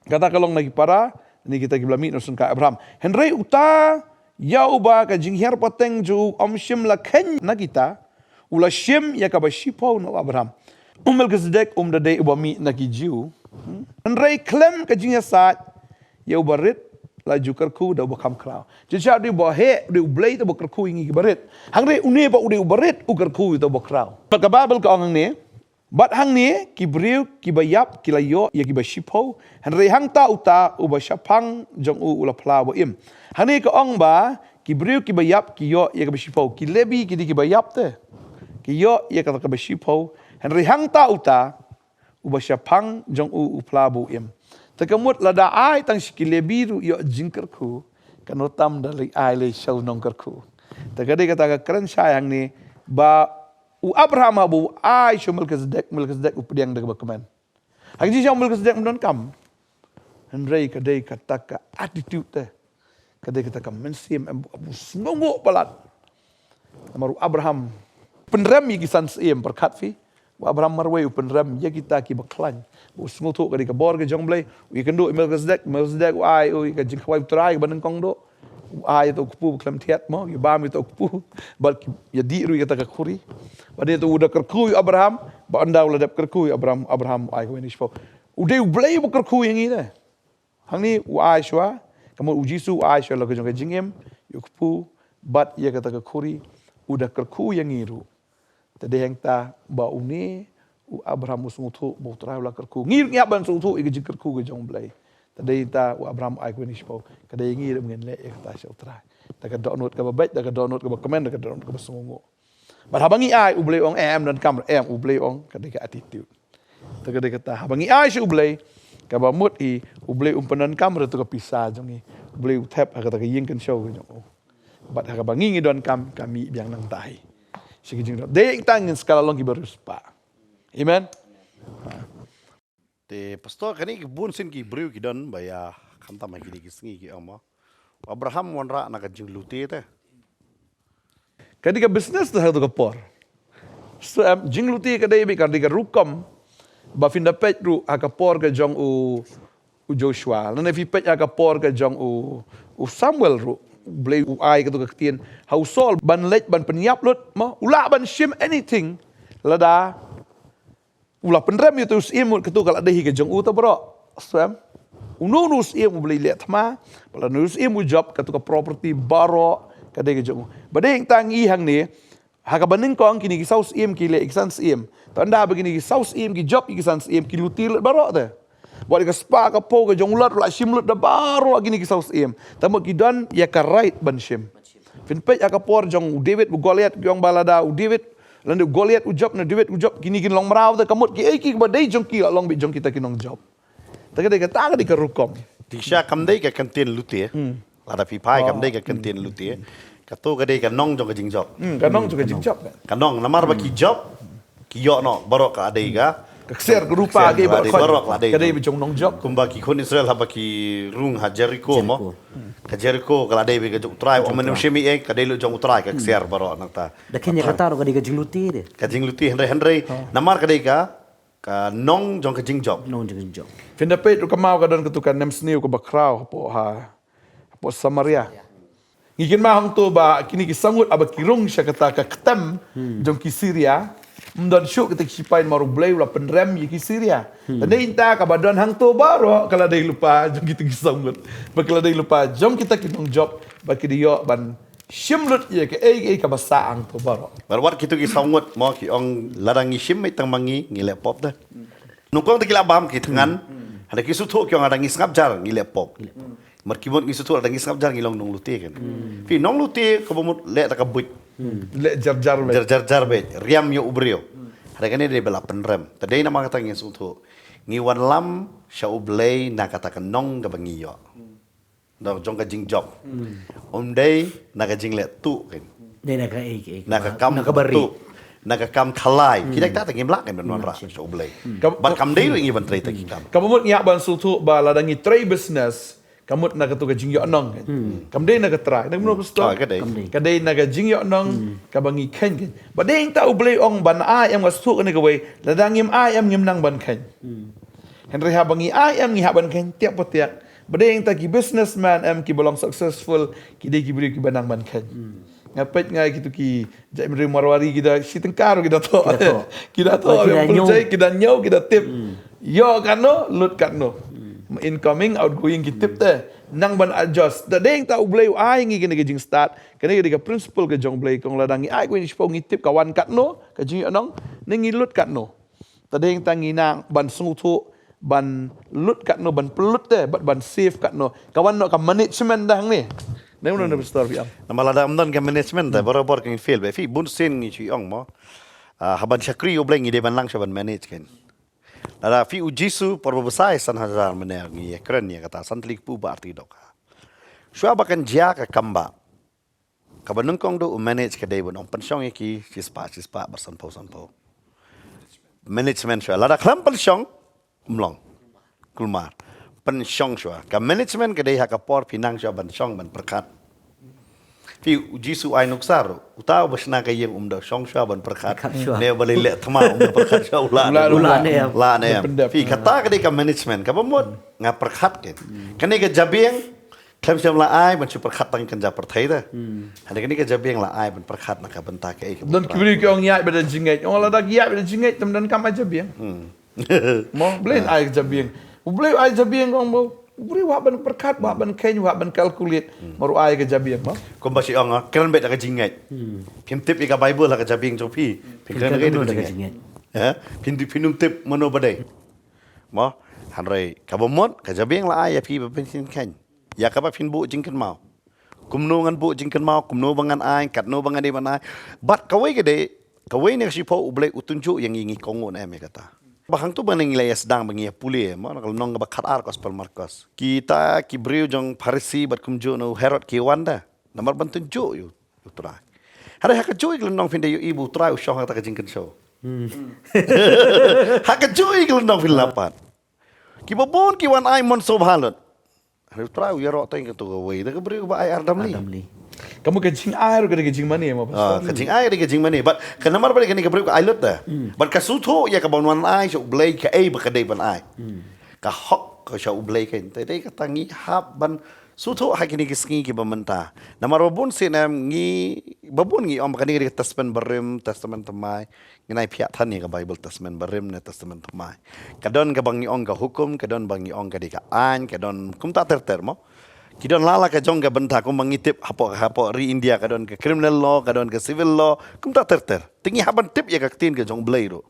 kata ka long na ki para, na kita kiba la mih na u syngkai Abraham. Hynrei uta ïa uba ka jinghiar pateng jong u ym shym la kheiñ na kita, u la shim ïa kaba shiphew na u Abraham. U Melkisedek um da dei uba mih na ki Jiw. Hmm? Hynrei khlem ka jingïasaid, ïa uba rit la ju kyrkhu da uba kham khraw. Shisha u dei uba heh, u dei U Blei te uba kyrkhu ïa ngi kiba rit. Hynrei une pat u dei uba rit u kyrkhu ïa uta uba khraw. Bad ka Baibl ka ong hangne, Bad hangne ki briew kiba ïap ki la ïoh ïa kiba shiphew, hynrei hangta uta uba shaphang jong u u la phla ba im. Hangne ka ong ba ki briew kiba ïap ki ïoh ïa kaba shiphew, ki Lebi ki dei kiba ïap te. Ki ïoh ïa kata kaba shiphew, hynrei hangta uta uba shaphang jong u u phla ba u im. Te ka mut lada ai tang sha ki Lebi ruh ïoh jingkyrkhu, kano tam da lei ai lei sha u nongkyrkhu. Te ka dei kata ka kren shai hangne ba u Abraham haba u ai sha u Melkisedek, Melkisedek u pdiang da kaba kmen. Ha ka jingshisha u Melkisedek um donkam. Hynrei ka dei kata ka attitude te. Ka dei kata ka mynsiem em, em u sngewnguh palat. Namar u Abraham pynrem ïa ki san syiem, pyrkhat phi. U Abraham marwei u pynrem ïa kita kiba khlaiñ. U sngewthuh ka dei ka bor ka jong U Blei. U ïakynduh ïa u Melkisedek, Melkisedek u ai u ïa ka jingkhawai U Trai kaba nyngkong duh. U ai ïa uta u kpu ba khlem thied mo, ïa bam ïa uta u kpu. Bad ïa dih ruh ïa kata ka khuri. Bad ïa uta u da kyrkhu ïa u Abraham, ba ynda u la dep kyrkhu ïa u Abraham, Abraham u ai kawei na ki shiphew. U dei U Blei uba kyrkhu ïa ngi te. Hangne u ai shuwa, ka mut u Jisu u ai shuwa la ka jong ka jingim, ïa u kpu, bad ïa kata ka khuri, u da kyrkhu ïa ngi ruh. Te dei hangta ba une u Abraham u sngewthuh ba U Trai u la kyrkhu. Ngi ruh ngi hap ban sngewthuh ïa ka jingkyrkhu ka jong U Blei. Te dei hangta u Abraham u ai kawei na ki shiphew. Ka dei ngi ruh ba ngin leh ïa kata sha U Trai. Da ka dohnud kaba beit, da ka dohnud kaba kmen, da ka dohnud kaba sngewnguh. Bad haba ngi ai U Blei u ong em, em donkam, em, U Blei u ong ka dei ka attitude. Te ka dei kata haba ngi ai sha U Blei, kaba mut hi U Blei um pyndonkam ruh ïa ka pisa jong ngi. U Blei u thep ha kata ka ïing kynshew ka jong u. Bad ha kaba ngi ngi donkam ka mih biang nangta hi. Sha ki jingdonkam. Dei tang ngin sa ka la long kiba riewspah. Amen. Te pastor, kane ki bun sien ki briew ki don ba ïa khamtam ha kine ki sngi ki ong mo, Abraham u wanrah na ka jinglute te. Ka dei ka business te ha kato ka por. So em, jinglute ka dei beit ka dei ka rukom ba phin da peit ruh ha ka por ka jong u, u Joshua. Lane phi peit ha ka por ka jong u, u Samuel ruh. U Blei u ai kato ka ktien ha u Saul ban leit ban pynïap lut mo. U lah ban shim anything. Lada u la pynrem ïa uto u syiem mut kato ka la dei hi ka jong u ta baroh. Shem. Uno uno u syiem U Blei leh thma, bad lano u syiem u jop kato ka property baroh ka dei ka jong u. Ba dei tang i hangne, ha kaba nyngkong kine ki saw syiem ki leh ïa ki san syiem. Te ynda ba kine ki saw syiem ki jop ïa ki san syiem ki lute lut baroh te. Bad ïa ka spah ka phew ka jong u Lot u la shim lut da baroh kine ki saw syiem. Te mut ki don ïa ka right ban shim. Phin peit ha ka por jong u David u Goliath, ki ong ba lada u David, lane u Goliath u jop, ne u David u jop, kine kin long mraw te, ka mut kiei kiei kiba dei jong ki la long beit jong kita ki nongjop. Te ka dei kata ka dei ka rukom. Te shisha kam dei ka kyntien lute. Hmm. Lada phi phai kam dei ka kyntien lute. Kato ka dei ka nong jong ka jingjop. Hmm, ka nong jong ka jingjop. Ka nong namar ba ki jop, ki ïoh noh baroh ka la dei ka, ka ksiar ka rupa, ka ksiar ka rupa ka la dei baroh ka la dei, ka dei beit jong u nongjop. Kumba ki khun Israel haba ki rung ha Jericho mo. Jericho. Ka Jericho ka la dei beit ka jong U Trai, jong U Trai. Ym shym ïa ka dei lut jong U Trai ka ksiar baroh nangta. Da kane kata ruh ka dei ka jinglute te. Ka jinglute hynrei hynrei namar ka dei ka, ka nong jong ka jingjop. Nong jong ka jingjop. Phin da peit ruh ka maw ka don kato ka nemsniew kaba khraw hapoh ha, hapoh Samaria. Ngi kynmaw hangto ba kine ki saw ngut haba ki rung sha kata ka ktem jong ki Syria. Ym don shuh kita ki sipai namar U Blei u la pynrem ïa ki Syria. Te dei ynda kaba don hangto baroh ka la dei lypa jong kita ki saw ngut. Ba ka la dei lypa jong kita ki nongjop ba ki dei ïoh ban shim lut ïa kaei kaei kaba sah hangto baroh. Bad wat kito ki saw ngut mo ki ong lada ngi shim beit tang ma ngi ngi leh pop te. Nyngkong te ki la bam ki thngan. Hynda ki sngewthuh ki ong lada ngi sngap jar ngi leh pop. Mar ki mut ngi sngewthuh lada ngi sngap jar ngi long nonglute kan. Phi nonglute kaba mut leh da ka buit. Leh jar jar beit. Jar jar jar beit. Riam ïa u briew. Hynda kane dei ba la pynrem. Te dei namar kata ngi sngewthuh. Ngi wanlam sha U Blei na kata ka nong kaba ngi ïoh. Nong jong ka jingjop. Ym dei na ka jingleh tuh kan. Dei na ka, eh, eh, na ka kam tuh. Na ka kam khalai. Ki dei kata ngim lah kan ban wanrah sha U Blei. Bad kam dei ruh ngi ban trei ta ki kam. Kaba mut ngi hap ban sngewthuh ba lada ngi trei business, ka mut na kato ka jingïohnong kan. Kam dei na ka trai. Na ka mut pastor. Ah, ka dei. Kam dei. Ka dei na ka jingïohnong kaba ngi kheiñ kan. Ba dei ta U Blei ong ban ai em, nga sngewthuh kane kawei. Lada ngim ai em ngim nang ban kheiñ. Hynrei haba ngi ai em ngi hap ban kheiñ tiak pa tiak. Ba dei ta ki businessman em kiba long successful, ki dei ki briew kiba nang ban kheiñ. Nga peit nga kito ki jaitbynriew Marwari ki da shi tyngka ruh ki da thoh. Ki da thoh. Ki da thoh, ki da ñiew, ki da tip. Ïoh katno, lut katno. Incoming, outgoing ki tip te. Nang ban adjust. Da dei ta U Blei u ai ngi kane ka jingstad. Kane ka dei ka principle ka jong U Blei, kong lada ngi ai kawei na shiphew ngi tip ka wan katno ka jingïohnong, ne ngi lut katno. Tang dei tang ngi nang ban sngewthuh ban lut katno, ban pynlut te, bad ban save katno. Ka wan noh ka management da hangne. Ne uno ne pastor biang. Namar lada ym don ka management te, barabor kan fail. Ba phi bun sien ngi shu ong mo. Ah, haban shakri U Blei ngi dei ban lang sha ban manage kan. Lada phi u Jisu por ba bsa san hajar mane ngi ïa kren ïa kata san tylli kpu ba arti dok. Shuwa ba kan jia ka kam ba kaba nyngkong du u manage ka dei ban ong pynshong ïa ki shispah shispah bad sanphew sanphew. Management shuwa. Lada khlem pynshong, ym long. Kulmar. Pynshong shuwa. Ka management ka dei ha ka por phi nang shuwa ban shong ban pyrkhat. Phi u Jisu ai nuksa ruh. Uta uba shna ka ïing um da shong shuwa ban pyrkhat. Pyrkhat shuwa. Ne ba lei leh thma um da pyrkhat shuwa u lah ne. U lah ne em. Lah ne em. Phi kata ka dei ka management. Kaba mut nga pyrkhat kan. Kane ka jabieng khlem shym la ai ban shu pyrkhat tang kan ja pyrthei te. Hynrei kane ka jabieng la ai ban pyrkhat na ka bynta kaei kaba. Don ki briew ki ong ïaid bad da jingngeit. Ong lada ïaid bad da jingngeit, tam don kam ai jabieng. Mo, Blei ai jabieng. U Blei ai jabieng ong mo. U briew wah ban pyrkhat, wah ban kheiñ, wah ban calculate. Mar u ai ka jabieng mo. Kumba shi ong, ah, kren beit da ka jingngeit. Phim tip ïa ka Bible ha ka jabieng jong phi. Phi kren da ka jingngeit. Ha? Phin tip, phin ym tip mano ba dei. Mo, hynrei kaba mut ka jabieng la ai ïa phi ba phin kheiñ. Ïa kaba phin buh jingkynmaw. Kumno ngan buh jingkynmaw, kumno ba ngan ai, katno ba ngan dei ban ai. Bad kawei ka dei, kawei ne ka shiphew U Blei u tynjuh ïa ngi ngi kohnguh ne em ïa kata. Ba hangto ba ngi la ïa sdang ba ngi ïa pule, mo, na ka lynnong kaba khatar Gospel Markos. Kita ki briew jong Pharisi bad kumjuh na u Herod ki wan da. Namar ban tynjuh ïa u Trai. Hynrei ha kajuh ka lynnong phin da ïohi ba u Trai u shong ha kata ka jingkynshew. Ha kajuh ka lynnong phin la pat. Kiba bun ki wan ai mon sngewbha lut. Hynrei u Trai u ïaroh tang ïa kato kawei da ka briew ba ai ar damli. Ar damli. Ka mut ka jingai ruh ka dei ka jingmane mo, Pastor. Ah, ka jingai ka dei ka jingmane. Bad ka namar ba dei kane ka briew ka ai lut da. Bad ka sngewthuh ïa ka ban wan ai sha U Blei kaei ba ka dei ban ai. Ka hok ka sha U Blei kan. Te dei kata ngi hap ban sngewthuh ha kine ki sngi kiba mynta. Namar ba bun sien em ngi, ba bun ngi ong ba kane ka dei ka Testament Barim, Testament Thymmai. Ngin ai phiah than ïa ka Bible Testament Barim ne Testament Thymmai. Ka don kaba ngi ong ka hukum, ka don ba ngi ong ka dei ka aiñ, ka don kumta ter ter mo. Ki don la la ka jong ka bynta kumba ngi tip hapoh, hapoh ri India ka don ka criminal law, ka don ka civil law, kumta ter ter. Te ngi hap ban tip ïa ka ktien ka jong U Blei ruh.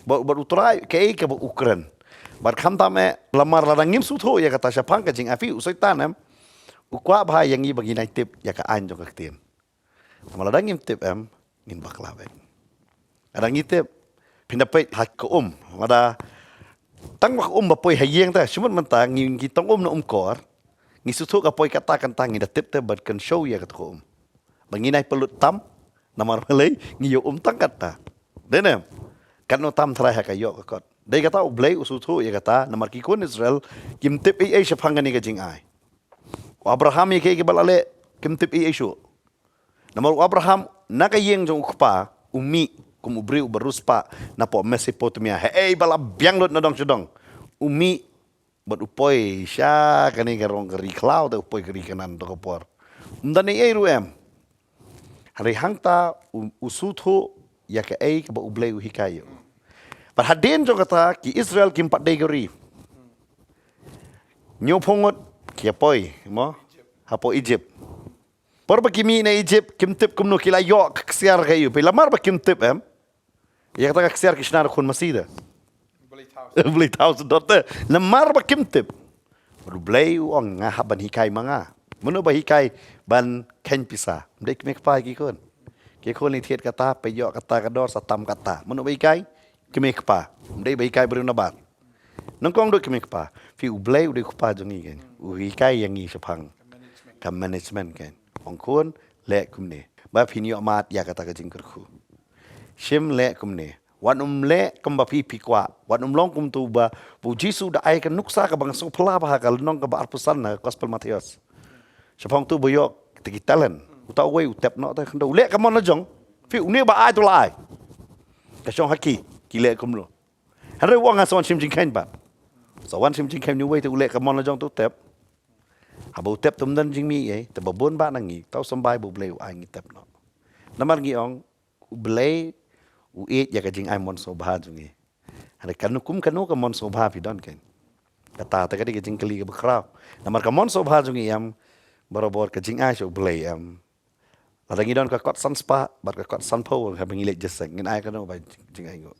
Bad, bad U Trai kaei kaba u kren. Bad khamtam eh, lamar lada ngim sngewthuh ïa kata shaphang ka jingai phi u Soitan em. U kwah bha ïa ngi ba ngin ai tip ïa ka aiñ jong ka ktien. Namar lada ngim tip em, ngin bakla beit. Lada ngi tip, phin da peit ha ka um, lada tang ba ka um ba poi ha ïing te, shu mut mynta ngi, ngi tong um na um kor, ngi sngewthuh ka poi kata kata ngi da tip te ban kynshew ïa kata ka um. Ba ngin ai pynlut tam, namar balei ngi ïoh um tang kata. Dei ne em? Katno tam tharai ha ka ïoh ka kot. Dei kata U Blei u sngewthuh ïa kata, namar ki khun Israel kim tip ei ei shaphang kane ka jingai. U Abraham ïa kiei kiba la leh, kim tip ei ei shuh. Namar u Abraham, na ka ïing jong u kpa, u mih, kum u briew uba riewspah, napoh Mesopotamia. Haei ba la biang lut na dong sha dong. U mih, bad u poi, sha kane ka rong ka ri khlaw, te u poi ka ri Kanaan, to ka por. Ym don ei ei ruh em. Hynrei hangta, u, u sngewthuh, ïa kaei kaba U Blei u hikai ïa u. Bad hadien jong kata, ki Israel kim pat dei ka ri. Hynñiewphew ngut, ki ïa poi, mo? Hapoh Egypt. Por ba ki mih na Egypt, kim tip kumno ki la ïoh ka ksiar ka ïa u. Phi lamar ba kim tip em. Ïa kata ka ksiar ki shna da khun masi da. Blei thaw sdot te. Namar ba kim tip. Bad U Blei u ong nga hap ban hikai ma nga. Mano ba hikai ban kheiñ pisa. Ym dei kmie kpa ki khun. Ki khun li thied kata, peit ïoh kata ka dor sa tam kata. Mano ba hikai? Kmie kpa. Ym dei ba hikai briew nabar. Nyngkong dei kmie kpa. Phi U Blei u dei u kpa jong ngi kan. U hikai ïa ngi shaphang ka management kan. Ong khun leh kumne. Ba phin ïoh mad ïa kata ka jingkyrkhu. Shim leh kumne. Wat ym leh kumba phi phi kwah. Wat ym long kum tu ba. Ba U Jisu da ai ka nuksa kaba nga sngewphylla bha ha ka lynnong kaba arphew san na Gospel Mathaios. Shaphang tu ba ïoh te ki talent. Uta uwei u tep noh te khyndew. U leh ka mon la jong. Phi une ba ai tu la ai. Ka shong ha ki. Ki leh kumno. Hynrei u ong nga sa wan shim jingkheiñ pat. Sa wan shim jingkheiñ, une uwei te u leh ka mon la jong te u tep. Haba u tep te ym don jingmih ei, te ba bun ba na ngi, thaw symbai ba U Blei u ai ngi tep noh. Namar ngi ong, U Blei u ïeit ïa ka jingai mon sngewbha jong ngi. Hynrei kano kum kano ka mon sngewbha phi don kan. Kata te ka dei ka jingkylli kaba khraw. Namar ka mon sngewbha jong ngi em, barabor ka jingai sha U Blei em. Lada ngi don ka kot san spah, bad ka kot sanphew, haba ngi leit jingïaseng, ngin ai kano ba jing, jingainguh.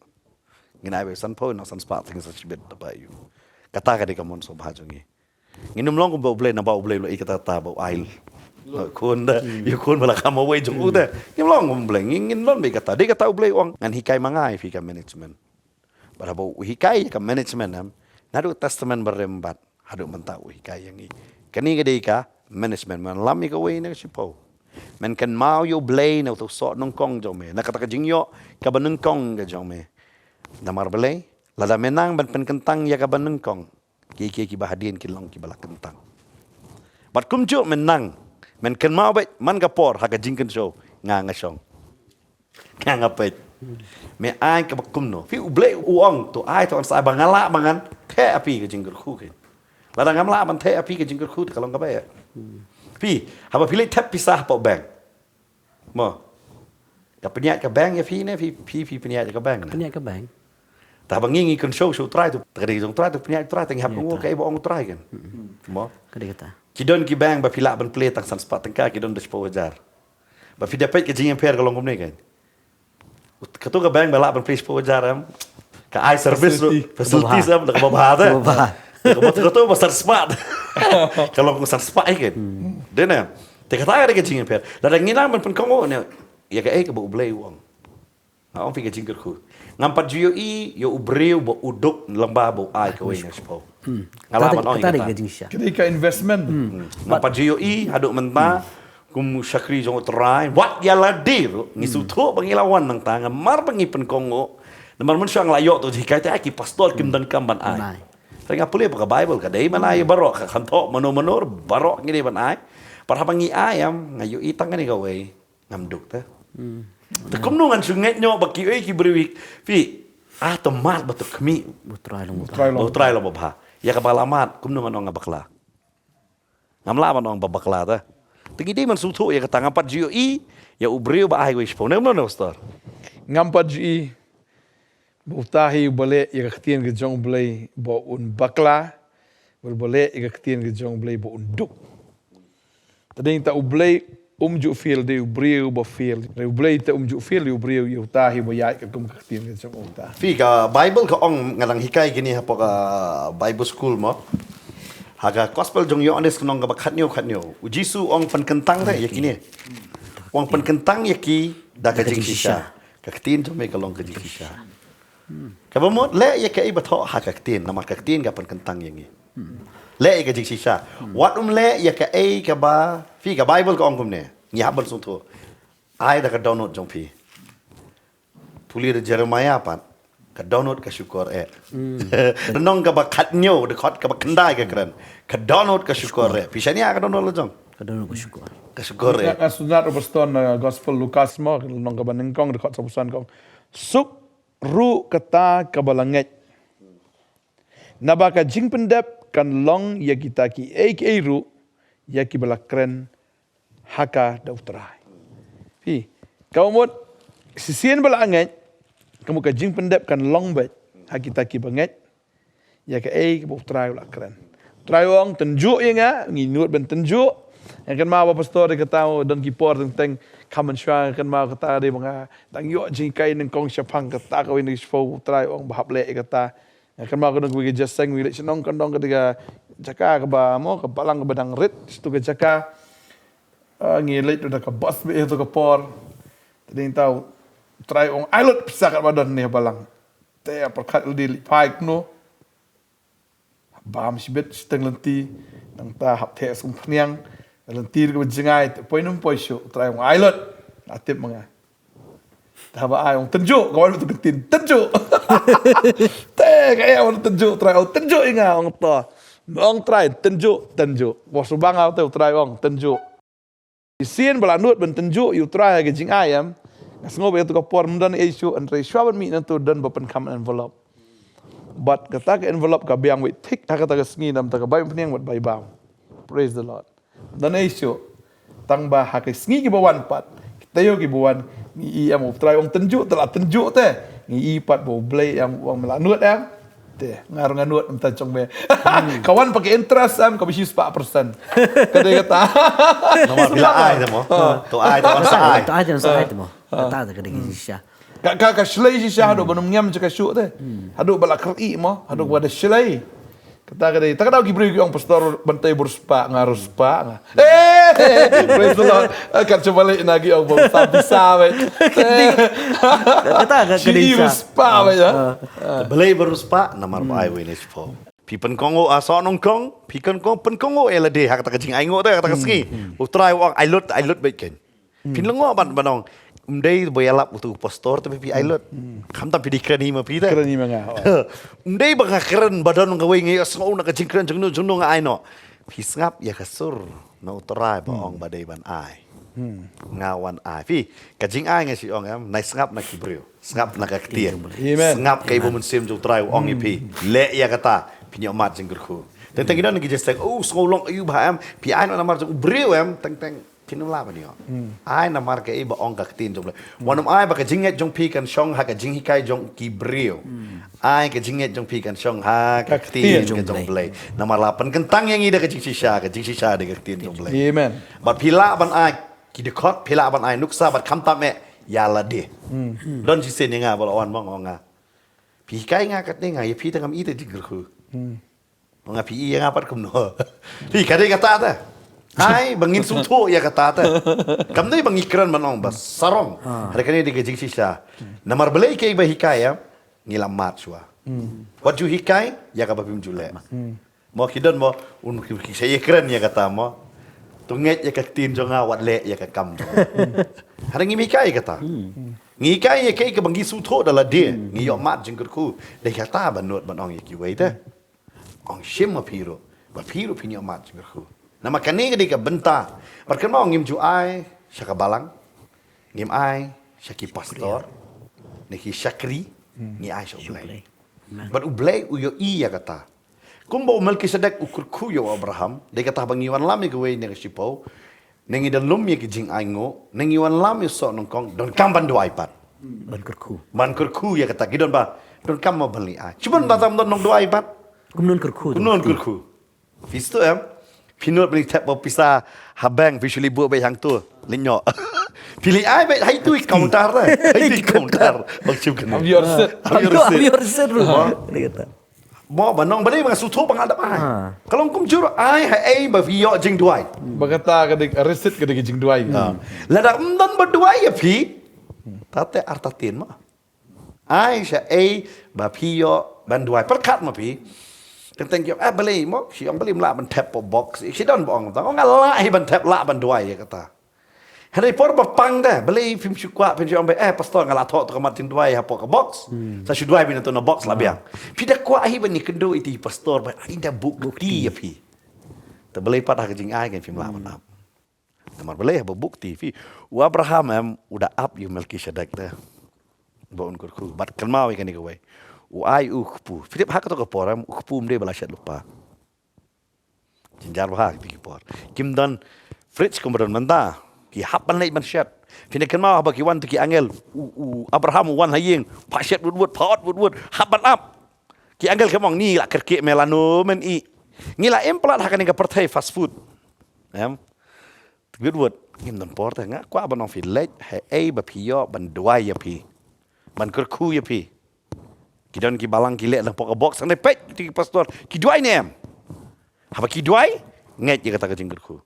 Ngin ai beit san phew, nang san spah, tang sa shibit da ba ïoh. Kata ka dei ka mon sngewbha jong ngi. Ngin ym long kumba U Blei, naba U Blei u la ïoh kata ta ba u ai. Khun da, ïoh khun ba la kham wei jong u da. Ngin ym long kumba U Blei, ngin, ngin long beit kata. Dei kata U Blei u ong ngan hikai ma nga ïa phi ka management. Bad haba u hikai ka management em, naduh Testament Barim bad haduh mynta u hikai ïa ngi. Kane ka dei ka management, men lam ïa kawei na ka shiphew. Men kynmaw ïa U Blei na uto u soh nyngkong jong me, na kata ka jingïoh kaba nyngkong ka jong me. Namar balei? Lada me nang ban pynkyntang ïa kaba nyngkong, ki, ki, kiba hadien kin long kiba la kyntang. Bad kumjuh me nang, men kynmaw beit man ka por ha ka jingkynshew, nga nga shong. Nga nga peit. Me ai kaba kumno? Phi, U Blei u ong to ai, to ai sa ba nga lah ba ngan theh ïa phi ka jingkyrkhu kein. Lada ngam lah ban theh ïa phi ka jingkyrkhu te ka long kaba ïa. Phi, haba phi leit thep pisa hapoh bank. Mo. Ka pynïaid ka bank ïa phi ne, phi, phi, phi pynïaid ka bank ne? Pynïaid ka bank. Te haba ngi, ngi kynshew sha U Trai to, te ka dei jong U Trai to, pynïaid U Trai, te ngi hap, ïa, ka ong, Trai, kaei ba ong U Trai kein. Mo. Ka dei kata. Ki don ki bank ba phi lah ban plie tang san spah tyngka, ki don da shiphew hajar. Ba phi da peit ka jingïapher ka long kumne kein. Kato ka bank ba lah ban plie shiphew hajar em, ka ai service ruh, facility, facilities em, da kaba bha te. Kaba bha. Da kaba, kato ba san spah. Ka long san spah ïa kein. Dei ne? Te kata ka dei ka jingïapher. Lada ngi nang ban pynkohnguh ne, ïa kaei kaba U Blei u ong. Nga ong phi ka jingkyrkhu. Ngam pat ju ïohi ïa u briew ba u duk lyngba ba u ai kawei na shiphew. Nga lah ban ong ïa kata. Ka dei ka investment. Ngam pat ju ïohi haduh mynta kum u shakri jong U Trai. Wat ïa lade ruh ngi sngewthuh ba ngi la wan nangta, namar ba ngi pynkohnguh. Namar mynshuwa nga la ïoh to jinghikai te ai ki pastor kim donkam ban ai. Ban ai. Te nga pule ba ka Bible ka dei ban ai baroh, ka kham thoh mano mano, baroh ngi dei ban ai. Pat haba ngi ai em, nga ïohi tang kane kawei. Ngam duk te. Te kumno ngan shu ngeit noh ba kiwei ki briew, phi, ah, to mad bad to khmih. Ba U Trai long ba bha. Ba U Trai long ba bha. Ïa kaba la mad, kumno ngan ong nga bakla? Ngam lah ban ong ba bakla te. Te ngi dei ban sngewthuh ïa kata. Ngam pat ju ïohi ïa u briew ba ai kawei shiphew. Ne kumno ne, pastor? Ngam pat ju ïohi ba uta hi uba leh ïa ka ktien ka jong U Blei ba un bakla, bad uba leh ïa ka ktien ka jong U Blei ba un duk. Te dei ta U Blei um ju fail, dei u briew ba fail. Dei U Blei te um ju fail, dei u briew, ïa uta hi ba ïaid katkum ka ktien ka jong uta. Phi, ka Bible ka ong, nga dang hikai kine hapoh ka Bible school mo. Ha ka Gospel jong u Ïoannis ka lynnong kaba khathynñiew, khathynñiew. U Jisu u ong pynkyntang te ïa kine. U ong pynkyntang ïa ki da ka jingshisha. Ka ktien jong me ka long ka jingshisha. Kaba mut leh ïa kaei ba thoh ha ka ktien, namar ka ktien ka pynkyntang ïa ngi. Leh ïa ka jingshisha. Wat ym leh ïa kaei kaba, phi, ka Bible ka ong kumne. Ngi hap ban sngewthuh. Ai da ka dohnud jong phi. Pule da Jeremiah pat. Ka dohnud ka shukor eh. Lynnong kaba khathynñiew, dkhot kaba khyndai ka kren. Ka dohnud ka shukor eh. Phi shaniah ka dohnud la jong? Ka dohnud ka shukor. Ka shukor eh. Nga sngewtynnat, pastor, na Gospel Lukas mo, lynnong kaba nyngkong, dkhot sawphew san ka ong. Suk ruh kata kaba la ngeit. Naba ka jingpyndep kan long ïa kita kiei kiei ruh ïa kiba la kren ha ka da U Trai. Phi, ka mut shisien ba la ngeit, ka mut ka jingpyndep kan long beit ha kita kiba ngeit ïa kaei kaba U Trai u la kren. U Trai u ong tynjuh ïa nga, ngi nud ban tynjuh. Nga kynmaw ba pastor, dei kata, don ki por teng teng kham mynshuwa, nga kynmaw kata dei ba nga dang ïoh jinghikai nyngkong shaphang kata kawei na ki shiphew, U Trai u ong ba hap leh ïa kata. Nga kynmaw ka don kawei ka jingïaseng, ngi leit shnong kyndong, ka dei ka jaka kaba mo, ka balang kaba dang rit, sha tu ka jaka. Ah, ngi leit da ka bus beit ha tu ka por. Te dei ta U Trai u ong ai lut pisa katba don ne ha balang. Te pyrkhat lade leit phai kumno. Bam shibit shiteng lynti, nangta hap theh sum phniang, lynti ruh kaba jngai, te poi num poi shuh, U Trai u ong ai lut, la tip ma nga. Te haba ai ong tynjuh, ka wan tu ka ktien tynjuh. Te ka ïa ong tynjuh, U Trai ong tynjuh ïa nga, ong to. Ong Trai tynjuh, tynjuh. Ba shu bang, te U Trai ong tynjuh. Shisien ba la nud ban tynjuh ïa U Trai ha ka jingai em. Nga sngew ba ïa tu ka por ym don ei shuh, hynrei shuwa ban mih na tu don ba pynkham envelope. Bad kata ka envelope ka biang beit thik ha kata ka sngi, namar ka bai phniang bad bai bam. Praise the Lord. Don ei shuh. Tang ba ha ka sngi kiba wan pat, ki taïew kiba wan, ngi i em U Trai ong tynjuh, te la tynjuh te. Ngi i pat ba U Blei em u ong me la nud em. Te nga ruh nga nud mynta jong me. Ka wan pat ka interest em, kaba shi spah percent. Ka dei kata. Namar phi la ai te mo. To ai te wan sa ai. To ai te wan sa ai te mo. Kata te ka dei ka jingshisha. Ka, ka, ka shlei shisha haduh ban ym ngem sha ka shuh te. Haduh ba la kyrih mo, haduh ba da shlei. Kata ka dei, ta ka daw ki briew ki ong pastor ban tei ba riewspah nga, riewspah nga. Eh, praise the Lord. Eh, kat sha balik na ki ong ba sa bisa wei. Kata ka, ka dei sa. Riewspah wei ya. Balei ba riewspah, namar ba ai wei ne shiphew. Phi pynkohnguh ha soh nyngkong, phi pynkohnguh, pynkohnguh ïa lade ha kata ka jingainguh te, ha kata ka sngi. U Trai u ong ai lut, ai lut beit kein. Phin lyngngoh ban ban ong. Ym dei ba ïalap utu u pastor te phi ai lut. Khamtam phi dei kren hi ma phi te. Kren hi ma nga. Ym dei ba nga kren ba don kawei nga ïohsngew na ka jingkren jong no jong no nga ai noh. Phi sngap ïa ka sur na u Trai ba ong ba dei ban ai. Nga wan ai. Phi, ka jingai nga shu ong em, nai sngap na ki briew. Sngap na ka ktien. Amen. Sngap ka i ba mynsiem jong u Trai u ong ïa phi. Leh ïa kata, phin ïoh mad jingkyrkhu. Teng teng ki don ki jingsteng, oh, sngew long aïu ba em, phi ai noh namar jong u briew em, teng teng phin ym lah ban ïoh. Ai namar ka i ba ong ka ktien jong u Blei. Wat nym ai ba ka jingngeit jong phi kan shong ha ka jinghikai jong ki briew. Ai ka jingngeit jong phi kan shong ha ka ktien jong u Blei. Namar la pynkyntang ïa ngi da ka jingshisha, ka jingshisha da ka ktien jong u Blei. Amen. Bad phi lah ban ai ki dkhot, phi lah ban ai nuksa bad khamtam eh ïa lade. Don shisien ïa nga ba la wan mong ong nga. Phi hikai nga katne, nga ïa phi te ngam i te jingkyrkhu. Ong nga phi i ïa nga pat kumno. Phi ka dei kata te. Ai ba ngin sngewthuh ïa kata te. Kam dei ba ngi kren ban ong ba sarong. Hynrei kane dei ka jingshisha. Namar balei kaei ba hikai ïa ngi la mad shuwa. Wat ju hikai ïa kaba phim ju leh. Mo ki don mo, un ki, ki sa ïakren ïa kata mo. To ngeit ïa ka ktien jong nga, wat leh ïa ka kam jong nga. Hynrei ngim hikai ïa kata. Ngi hikai ïa kaei kaba ngi sngewthuh da lade, ngi ïoh mad jingkyrkhu. Dei kata ba nud ban ong ïa kiwei te. Ong shim ma phi ruh, ba phi ruh phin ïoh mad jingkyrkhu. Namar kane ka dei ka bynta. Bad kynmaw ngim ju ai sha ka balang. Ngim ai sha ki pastor. Ne ki shakri, ngi ai sha U Blei. Bad U Blei u ïohi ïa kata. Kumba u Melkisedek u kyrkhu ïa u Abraham, dei kata ba ngi wanlam ïa kawei ne ka shiphew, ne ngi da lum ïa ki jingainguh, ne ngi wanlam ïa soh nyngkong, donkam ban duwai pat. Ban kyrkhu. Ban kyrkhu ïa kata, ki don ba, donkam mo ban leit ai. Shibun ba tam don nongduwai pat. Kum non kyrkhu. Kum non kyrkhu. Phi sngewthuh em? Phi nud ban leit thep ba pisa ha bank, phi shu leit buh beit hangto. Leit noh. Phi leit ai beit ha itu i counter te. Ha itu i counter. Bang shim kane. Am ïoh receipt. Am ïoh receipt. Am ïoh receipt ruh. Dei kata. Mo ba nong ba dei ba nga sngewthuh ba nga dap ai. Ka long kumjuh ruh ai ha ei ba phi ïoh jingduwai. Ba kata ka dei receipt ka dei ka jingduwai. Lada ym don ba duwai ïa phi. Tate artatien mo. Ai sha ei ba phi ïoh ban duwai pyrkhat ma phi. Teng teng ki ong eh balei mo, shi ong balei ym lah ban thep hapoh box. Shi don ba ong tang nga lah hi ban thep, lah ban duwai ïa kata. Hynrei por ba pang te balei phim shu kwah, phim shu ong ba eh pastor nga lah thoh to ka mat jingduwai hapoh ka box. Sa shu duwai beit na to na box la biang. Phi da kwah hi ban ïakynduh ïa i pastor ba i da buh kti ïa phi. Te balei pat ha ka jingai kan phim lah ban ap. Namar balei haba buh kti phi. U Abraham em u da ap ïa u Melkisedek te. Ba un kyrkhu. Bad kynmaw ïa kane kawei. U ai u kpu. Phi tip ha kato ka por em u kpu ym dei ba la shet lypa. Jynjar bha ha kito ki por. Kim don fridge kumba don mynta. Ki hap ban leit ban shet. Phin da kynmaw haba ki wan to ki angel. U, u Abraham u wan ha ïing. Pha shet wut wut, pha ot wut wut. Hap ban ap. Ki angel ki ong ngi la kyrkieh me lano men i. Ngi la im palat ha kane ka pyrthei fast food. Em. Wut wut, ngim don por te nga kwah ban ong phi leit ha ei ba phi ïoh ban duwai ïa phi. Ban kyrkhu ïa phi. Ki don ki balang ki leh na pok box ne peit ki pastor ki duwai ne em. Haba ki duwai ngeit ïa kata ka jingkyrkhu.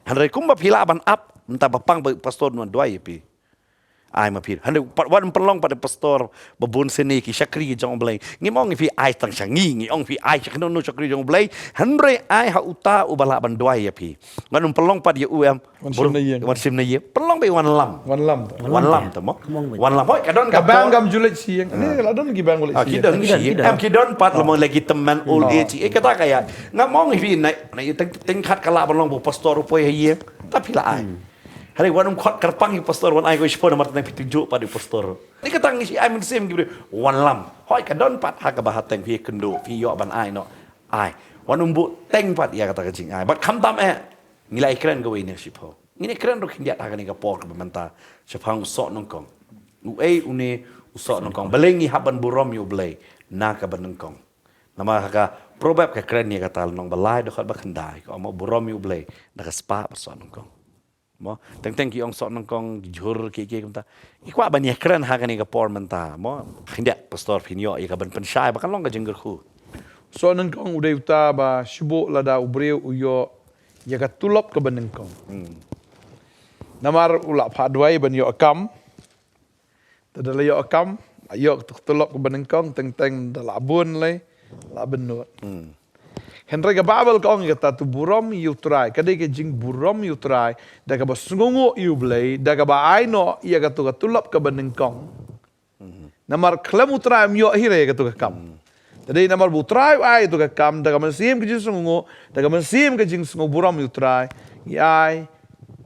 Hynrei kumba phi lah ban ap mynta ba pang ba pastor un duwai ïa phi. Ai ma phi. Hynrei pat wan pynlong pat pastor ba bun sini ki shakri jong U Blei. Ngi ong phi ai tang sha ngi, ngi ong phi ai sha kano kano shakri jong U Blei. Hynrei ai ha uta uba lah ban duwai ïa phi. Wan pynlong pat ïa u em. Wan shim na ïing. Wan shim na ïing. Pynlong ba wan lam. Wan lam. Wan lam te mo. Wan lam. Hoi ka don ka bang kam julej sha ïing. Ni la don ki bang julej sha ïing. Ki don ki don. Em ki don pat lamon lagi teman old age. Eh kata ka ïa. Nga ong phi na na teng khat ka lah ban long ba pastor u poi ha ïing. Ta phi la ai. Hynrei wan ym khot kyrpang ïa u pastor wan ai ko i shiphew namar tang phi tu juk pat ïa u pastor. Ni kata ngi shi ai mynsiem ki briew wan lam. Hoi ka don pat ha kaba ha teng phi kynduh phi ïoh ban ai noh. Ai wan ym buh teng pat ïa kata ka jingai bad khamtam eh. Ngi la ïakren kawei ne shiphew. Ngi ïakren ruh khyndiat ha kane ka por kaba mynta shaphang u soh nyngkong. Uei une u soh nyngkong. Balei ngi hap ban burom ïa U Blei na kaba nyngkong. Namar ha ka Proverb ka kren ïa kata lynnong ba lai dkhot ba khyndai ka ong burom ïa U Blei na ka spah bad soh nyngkong. Mo, teng teng ki ong soh nyngkong, jhur ki ki kumta. Ki kwah ban ïakren ha kane ka por mynta, mo. Khyndiat pastor phin ïoh ïa ka ban pynshai ba kan long ka jingkyrkhu. Soh nyngkong u dei uta ba shu buh lada u briew u ïoh ïa ka tulop kaba nyngkong. Hmm. Namar u la phah duwai ban ïoh kam. Te da la ïoh kam, la ïoh ka tulop kaba nyngkong, teng teng da la bun lei, la bynnud. Hmm. Hynrei ka Baibl ka ong ïa kata, to burom ïa u Trai, ka dei ka jingburom ïa u Trai, da kaba sngewnguh ïa u Blei, da kaba ai noh ïa katu ka tulop kaba nyngkong. Hmm. Namar khlem u Trai ym ïoh hi re ïa katu ka kam. Hmm. Te dei namar ba u Trai u ai ïa katu ka kam, da ka mynsiem ka jingsngewnguh, da ka mynsiem ka jingsngewburom ïa u Trai, ngi ai,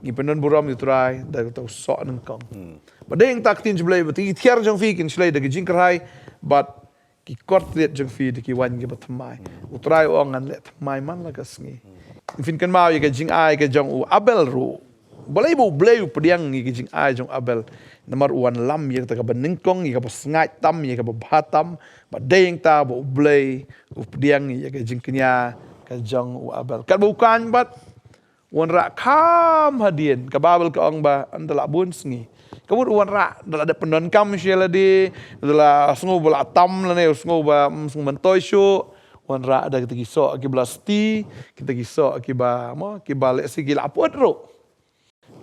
ngi pyndon burom ïa u Trai, da katu ka soh nyngkong. Hmm. Ba dei ïa kata ka ktien jong u Blei, ba ki thiar jong phi kin shlei da ka jingkyrhai, bad ki kordit jong phi da ki waiñ kiba thymmai. Hmm. U Trai u ong ngan leh thymmai man la ka sngi. Hmm. Phin kynmaw ïa ka jingai ka jong u Abel ruh. Balei ba u Blei u pdiang ïa ka jingai jong u Abel? Namar u wan lam ïa kata kaba nyngkong, ïa kaba sngaid tam, ïa kaba bha tam. Ba dei ïa kata ba u Blei u pdiang ïa ka jingkñia ka jong u Abel. Katba u Kain pat u wanrah kham hadien, ka Baibl ka ong ba ynda la bun sngi. Ka mut u wanrah, da la dep pyndonkam sha lade, da la sngew ba la tam lane, u sngew ba, mm, sngew myntoi shuh, u wanrah da kita ki soh kiba la sti, kita ki soh kiba, mo, kiba lehse ki la put ruh.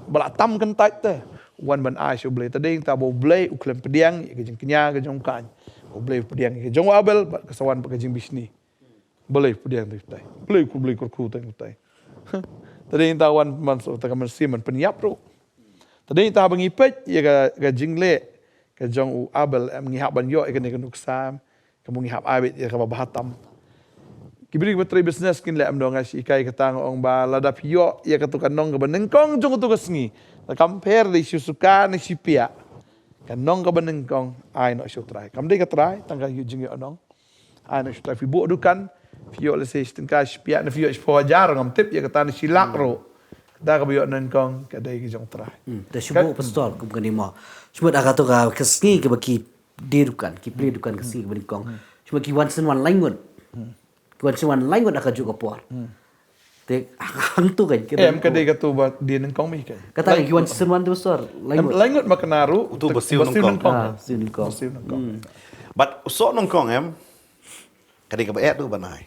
Ba la tam kyntait te, u wan ban ai sha u Blei. Te dei kata ba u Blei u khlem pdiang ïa ka jingkñia ka jong u Kain. U Blei u pdiang ïa ka jong u Abel, bad ka sa wan bad ka jingbishni. Balei pdiang te utai? Balei u Blei kyrkhu te utai? Te dei kata wan man sa, te ka mynsiem ban pynïap ruh. Te dei kata ba ngi peit ïa ka, ka jingleh ka jong u Abel, em, ngi hap ban ïoh ïa kane ka nuksa, em. Ka mut ngi hap ai beit ïa kaba bha tam. Ki briew kiba trei business kin leh, em, dang nga shu hikai kata, nga ong ba lada phi ïoh ïa katu ka nong kaba nyngkong jong katu ka sngi, la kam pher dei shu suka ne shu piah, ka nong kaba nyngkong ai noh sha u Trai. Kam dei ka trai tang ka jingïoh nong. Ai noh sha u Trai. Phi buh dukan, phi ïoh lehse shi tyngka, shi piah, ne phi ïoh shiphew hajar, ngam tip ïa kata, ne shi lak ruh. Kata kaba ïoh nyngkong ka dei ka jong u Trai. Hmm. Te shu buh, pastor, kum kane mo. Shu buh da katu ka, ka sngi kaba ki die dukan, ki plie dukan ka sngi kaba nyngkong. Hmm. Shu buh ki wan shen wan lai ngut. Hmm. Ki wan shen wan lai ngut ha kajuh ka por. Hmm. Te hangtu kan, em, ka dei katu ba die nyngkong mi kan. Kata ki wan shen wan tu, pastor, lai ngut. Em, lai ngut ma kane ruh. Utu ba siew nyngkong. Ah, siew nyngkong. Ba siew nyngkong. Hmm. Bad u soh nyngkong, em, ka dei kaba eh tu ban ai.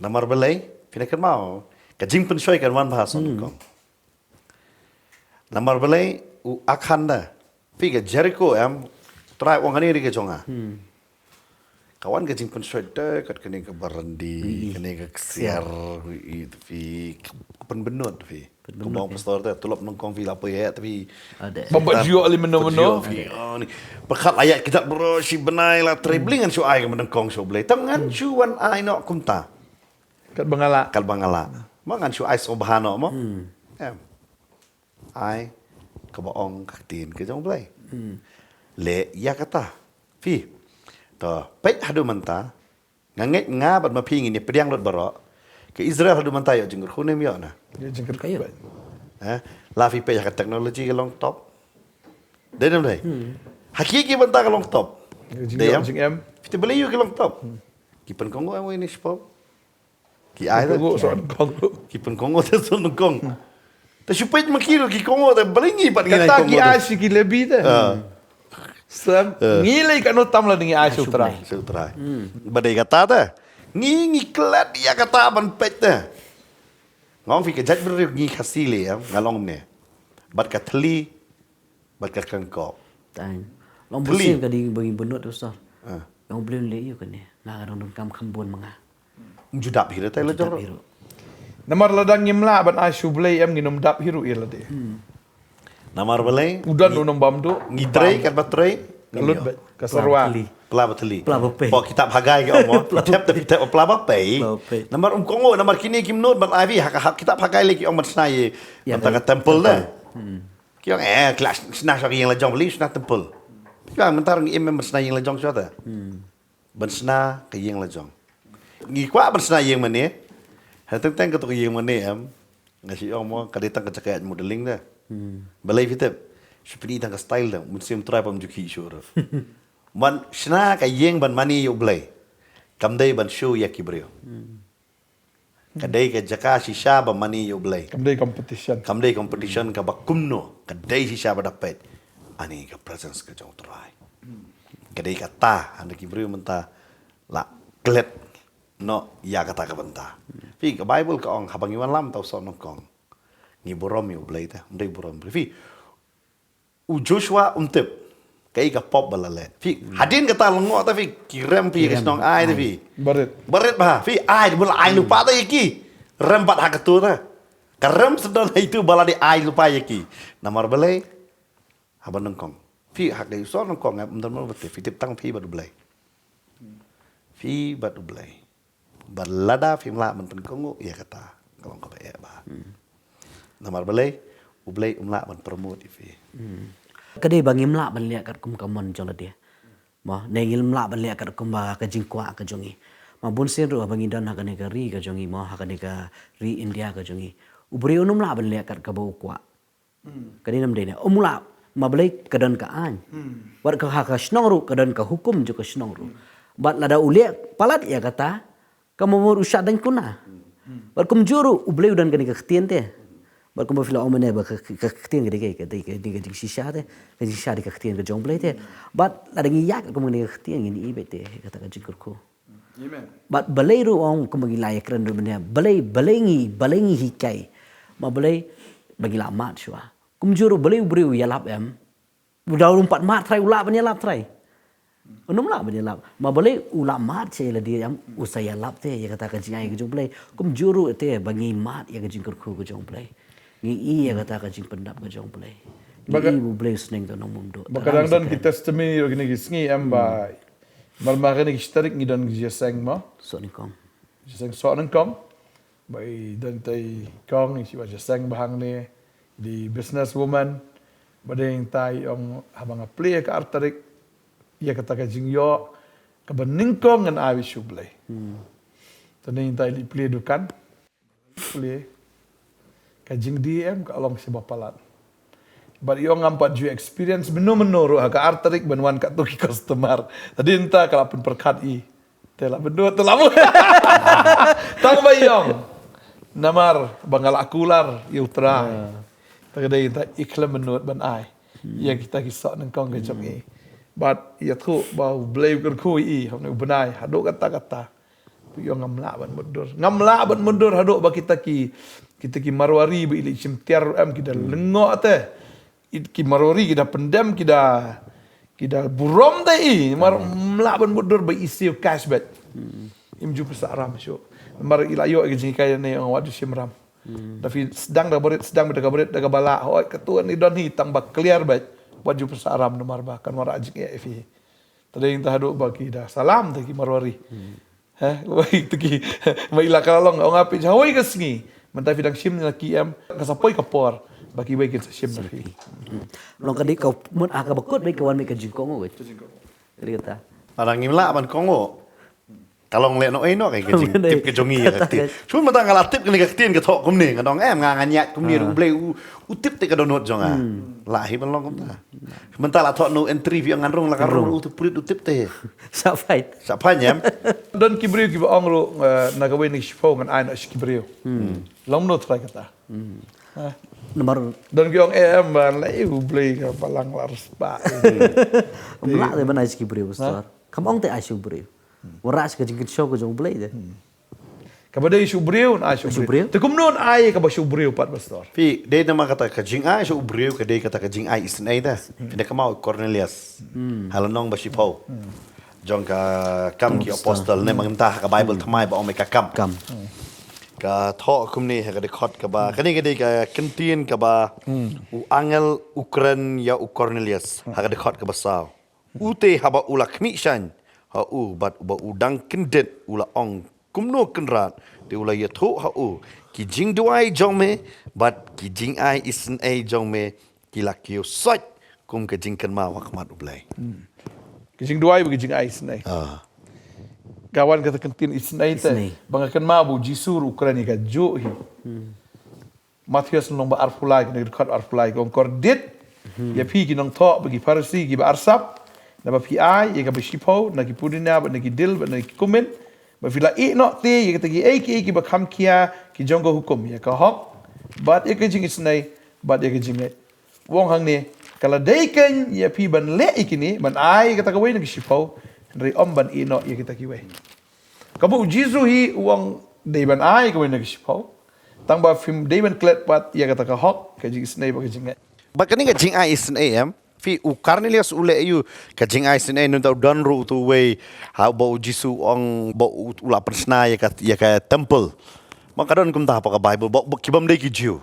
Namar balei, phi na kynmaw, ka jingpynshoi kan wan bha ha soh nyngkong. Namar balei, u Akhan da. Phi, ka Jeriko, em, Trai u ong kane ri ka jong nga. Hmm. Ka wan ka jingpynshoi da kat kane kaba ryndi, kane ka ksiar, i, phi, ka pynbynnud phi. Pynbynnud, kumba ong pastor te, tulop nyngkong phi la poi heh te phi. Ade. Bym pat ju ïoh lei mynno mynno. Phi, oh, ni. Pyrkhat la ïaid kjat baroh shi bnai la trei, balei ngan shu ai kaba nyngkong sha u Blei. Tang ngan shu wan ai noh kumta. Katba nga lah. Katba nga lah. Mo, ngan shu ai sngewbha noh mo. Hmm. Em. Ai kaba ong ka ktien ka jong u Blei. Hmm. Leh ïa kata. Phi. To, peit haduh mynta. Nga ngeit nga bad ma phi ngin ïa pdiang lut baroh. Ka Israel haduh mynta ïoh jingkyrkhu ne ym ïoh na? Ïoh jingkyrkhu. Ka ïoh. Eh, la phi peit ha ka technology ka long top. Dei ne ym dei? Hmm. Ha ki ki bynta ka long top. Ïoh jingïoh, dei em? Jingem. Phi te balei ïoh ki long top. Hmm. Ki pynkohnguh em, ïa ne shipor. Ki ai te. Pynkohnguh soh nyngkong. Ki pynkohnguh te soh nyngkong. Te shu peit ma ki ruh ki kohnguh te, balei ngi pat ngi nang kohnguh te? Kata ki ai sha ki Lebi te. Ah. Sam, eh, ngi lei katno tam lada ngi ai sha u Trai. Sha u Trai. Hmm. Ba dei kata te. Ngi, ngi klet ïa kata ban peit te. Nga ong phi ka jaitbynriew ngi Khasi lei, em, nga long ne. Bad ka thylli, bad ka kyngkop. Tang. Long bun sien ka dei ba ngi bynnud, pastor. Ah. Nga ong Blei un leh ïa kane. Nga ka dang donkam kham bun ma nga. Ym ju dap hi ruh te la jong ruh. Namar lada ngim lah ban ai sha u Blei, em, ngin ym dap hi ruh ïa lade. Hmm. Namar balei? U don u nongbam duh. Ngi trei katba trei. Ka lut beit, ka syrwa. Pla ba thylli. Pla ba pei. Pla ba pei. Ba kitab Hagai ki ong mo. Pla ba pei. Kitab, kitab pla ba pei. Pla ba pei. Namar ym kohnguh, namar kine kim nud ban ai phi ha ka, ha kitab Hagai lei ki ong ban shna ïa, ïa, mynta ka temple te. Hmm. Ki ong, eh, ki la shna sha ka ïing la jong, balei shna temple. Ki ong mynta ngi im ban shna ïing la jong shuwa te. Hmm. Ban shna ka ïing la jong. Ngi kwah ban shna ïing mane. Ha teng teng kato ka ïing mane em. Nga shu ong mo, ka dei tang ka jaka ïaid modeling te. Hmm. Balei phi tip? Shu pyni tang ka style te, mynsiem Trai pym ju khih shuh ruh. Ban shna ka ïing ban mane ïa u Blei. Kam dei ban show ïa ki briew. Hmm. Ka dei ka jaka shisha ba mane ïa U Blei. Kam dei competition. Kam dei competition kaba kumno. Ka dei shisha ba da peit. Ani ka presence ka jong U Trai. Ka dei kata, hynda ki briew mynta la klet noh ïa kata ka bynta. Phi, ka Bible ka ong haba ngi wan lam tau soh nyngkong, ngi burom ïa U Blei te, ym dei burom. Phi, u Joshua um tip kaei ka pop ba la leh. Phi, hadien kata lyngngoh te phi, ki rem phi ïa ka shnong Ai te phi. Barit. Barit bha, phi, Ai, ba la ai lypa te ïa ki. Rem pat ha katu te. Ka rem sdang ha itu ba la dei ai lypa ïa ki. Namar balei? Haba nyngkong. Phi, ha ka soh nyngkong, em, ym don mo ba tip, phi tip tang phi bad U Blei. Phi bad U Blei. Bad lada phim lah ban pynkohnguh ïa kata, ka long kaba eh bha. Namar balei? U Blei um lah ban promote ïa phi. Ka dei ba ngim lah ban leh katkum ka mon jong lade. Mo, ne ngim lah ban leh katkum ba ka jingkwah ka jong ngi. Ma bun sien ruh ba ngi don ha kane ka ri ka jong ngi, mo, ha kane ka ri India ka jong ngi. U briew um lah ban leh kat kaba u kwah. Ka dei nam dei ne. Um lah, ma balei? Ka don ka aiñ. Wat ka ha ka shnong ruh ka don ka hukum jong ka shnong ruh. Bad lada u leh palat ïa kata, ka mut u shah dang kuna. Bad kumjuh ruh U Blei u don kane ka ktien te. Bad kumba phi la ong mynne ba ka, ka ktien ka dei ka, ka dei ka, dei ka jingshisha te. Ka jingshisha dei ka ktien ka jong U Blei te. Bad lada ngi ïaid kum kane ka ktien ngin ïohi beit te kata ka jingkyrkhu. Bad balei ruh ong kumba ngi la ïakren ruh mynne, balei, balei ngi, balei ngi hikai? Ma balei? Ba ngi la mad shuwa. Kumjuh ruh balei u briew u ïalap em? U da um pat mad trai, u lah ban ïalap trai. Um lah ban ïalap. Ma balei u la mad sha ïa lade em, u sa ïalap te ïa kata ka jingai ka jong U Blei. Kumjuh ruh te ba ngi mad ïa ka jingkyrkhu ka jong U Blei. Ngi i ïa kata ka jingpyndap ka jong U Blei. Ngi i ba U Blei u sneng ka nongmumduh. Ba ka dang don ki testimony ruh kine ki sngi em ba Mar ma kane ki shi tarik ngi don ki jingïaseng mo. Soh nyngkong. Jingïaseng soh nyngkong. Ba i don tai kong i shi ba jingïaseng ba hangne. Di business woman. Ba dei tai ong haba nga plie ka ar tarik. Ïa kata ka jingïoh kaba nyngkong ngan ai sha U Blei. Te dei tai li plie dukan. Plie. Ka jingdie em ka long sha ba palat. Bad i ong ngam pat ju experience mynno mynno ruh ha ka ar tarik ban wan katto ki customer. Te dei ta ka la pynpyrkhat i. Te la bynta te la. Tang ba i ong. Namar ba nga la kular ïa U Trai. Te ka dei ta i khlem mynno ban ai. Ïa kita ki soh nyngkong ka jong i. Bad ïathuh ba U Blei u kyrkhu ïa i ha une u bnai haduh katta katta. Phi ong ngam lah ban mutdur. Ngam lah ban mutdur haduh ba kita ki, kita ki Marwari ba i leit shim tiar em ki da lyngngoh te. Ki Marwari ki da pyndem ki da, ki da burom te i. Mar ngam lah ban mutdur ba i siew cash beit. Im ju pynshah ram shuh. Mar i la ïoh ïa ka jinghikai ne ong wat ju shim ram. Da phi sdang da barit, sdang da ka barit da kaba lah. Hooid katto ni don hi tang ba clear beit. Wat ju pynshah ram namar ba kan wanrah jingeh ïa phi. Te dei ta haduh ba ki da salam te ki Marwari. He, wei te ki, ma i la ka la long, ong aphi, hawei ka sngi. Mynta phi dang shim na ki em, ka sa poi ka por ba kiwei kin sa shim na phi. Long ka dei ka mut ha kaba kut beit ka wan beit ka jingkohnguh beit. Ka dei kata. Lada ngim lah ban kohnguh. Ka long lehnohei noh ka jingtip ka jong ngi ïa ka ktien. Shu mynta nga la tip kane ka ktien ka thoh kumne, nga ong em nga ngan ïaid kumne ruh U Blei u, u tip te ka dohnud jong nga. Lah hi ban long kumta. Mynta la thoh no entry phi ong ngan rung, la ka rung u tu prit u tip te. Sa phaid. Sa phaid em. Don ki briew kiba ong ruh, eh, na kawei na ki shiphew ngan ai noh shi ki briew. Long no trai kata. Namar don ki ong eh em ban la U Blei ka balang la respect. Ym lah te ban ai shi ki briew pastor. Kam ong te ai shi u briew. Wanrah shi ka jingkynshew ka jong U Blei te. Kaba dei sha u briew, ai sha u briew. Te kumno ai kaba sha u briew pat pastor? Phi, dei namar kata ka jingai sha u briew ka dei kata ka jingai isynei te. Phi da kynmaw Cornelius. Ha lynnong ba shiphew. Jong ka Kam ki Apostle ne, mynta ha ka Bible thymmai ba ong ka Kam. Kam. Ka thoh kumne ha ka dkhot kaba, kane ka dei ka ktien kaba u angel u kren ïa u Cornelius ha ka dkhot kaba saw. U te haba u la khmih shaiñ ha u bad uba u dang kyndit u la ong, kumno Kynrad? Te u la ïathuh ha u, ki jingduwai jong me bad ki jingai isynei jong me ki la kiew soit kum ka jingkynmaw ha khmat U Blei. Ki jingduwai bad ki jingai isynei. Ka wan kata ka ktien isynei te ba nga kynmaw ba u Jisu ruh u kren ïa kajuh hi. Mathaios lynnong ba arphew lai, kane ka dkhot arphew lai, ka ong, kordit ïa phi ki nongthoh bad ki Pharisi kiba arsap, naba phi ai ïa kaba shiphew na ki pudina bad na ki dill bad na ki kumin, Ba phi la ïeh noh te ïa kita kiei kiei kiba kham khia ki jong ka hukum, ïa ka hok bad ïa ka jingisynei bad ïa ka jingngeit. U ong hangne, ka la dei kein ïa phi ban leh ïa kine, ban ai ïa kata kawei na ki shiphew, hynrei ym ban ïeh noh ïa kita kiwei. Kaba u Jisu hi u ong dei ban ai kawei na ki shiphew, tang ba phim dei ban klet pat ïa kata ka hok, ka jingisynei bad ka jingngeit. Bad kane ka jingai isynei, em, phi, u Kornelius u leh aïu ka jingai isynei, nangta u don ruh utu uwei, ha, ba u Jisu u ong ba u, u la pynshna ïa ka, ïa ka temple. Ba ka don kumta ha ka Bible, ba, ba ki bym dei ki Jiw.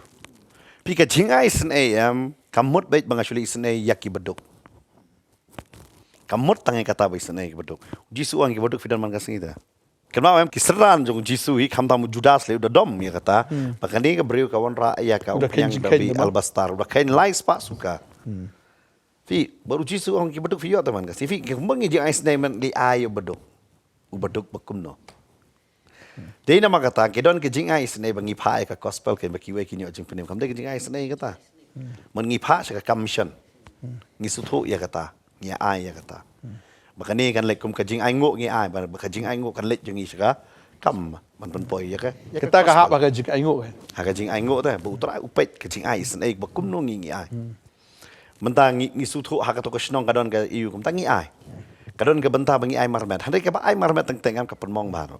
Phi, ka jingai isynei, em, kam mut beit ba nga shu leit isynei ïa ki baduk. Kam mut tang ïa kata ba isynei ki baduk. U Jisu u ong ki baduk phi don man ka sngi te. Kynmaw, em, ki synran jong u Jisu hi, khamtam u Judas lei u da dom ïa kata. Hmm. Ba kane ka briew ka wanrah ïa ka umphniang da bih alabastar, u da kheiñ lai spah suka. Hmm. Phi, bad u Jisu u ong ki baduk phi ïoh te man ka sngi. Phi, kumba ngi jingai isynei, man, ngi ai ïa u baduk. U baduk ba kumno. Dei namar kata, ki don ki jingai isynei ba ngi phah ïa ka gospel, kein ba kiwei kin ïoh jingpynim. Kam dei ki jingai isynei kata. Man, ngi phah sha ka kam mission. Ngi sngewthuh ïa kata, ngi ai ïa kata. Ba kane kan leit kum ka jingainguh ngi ai, ba, ba ka jingainguh kan leit jong ngi sha ka kam ban pynpoi ïa ka, ïa ka gospel. Kata ka hap ha ka jingainguh, eh. Ha ka jingainguh te, ba U Trai u peit ka jingai isynei ba kumno ngi, ngi ai. Mynta ngi, ngi sngewthuh ha kato ka shnong ka don ka ïu kumta ngi ai. Ka don ka bynta ba ngi ai marmet. Hynrei kaba ai marmet teng teng em ka pynmong baroh.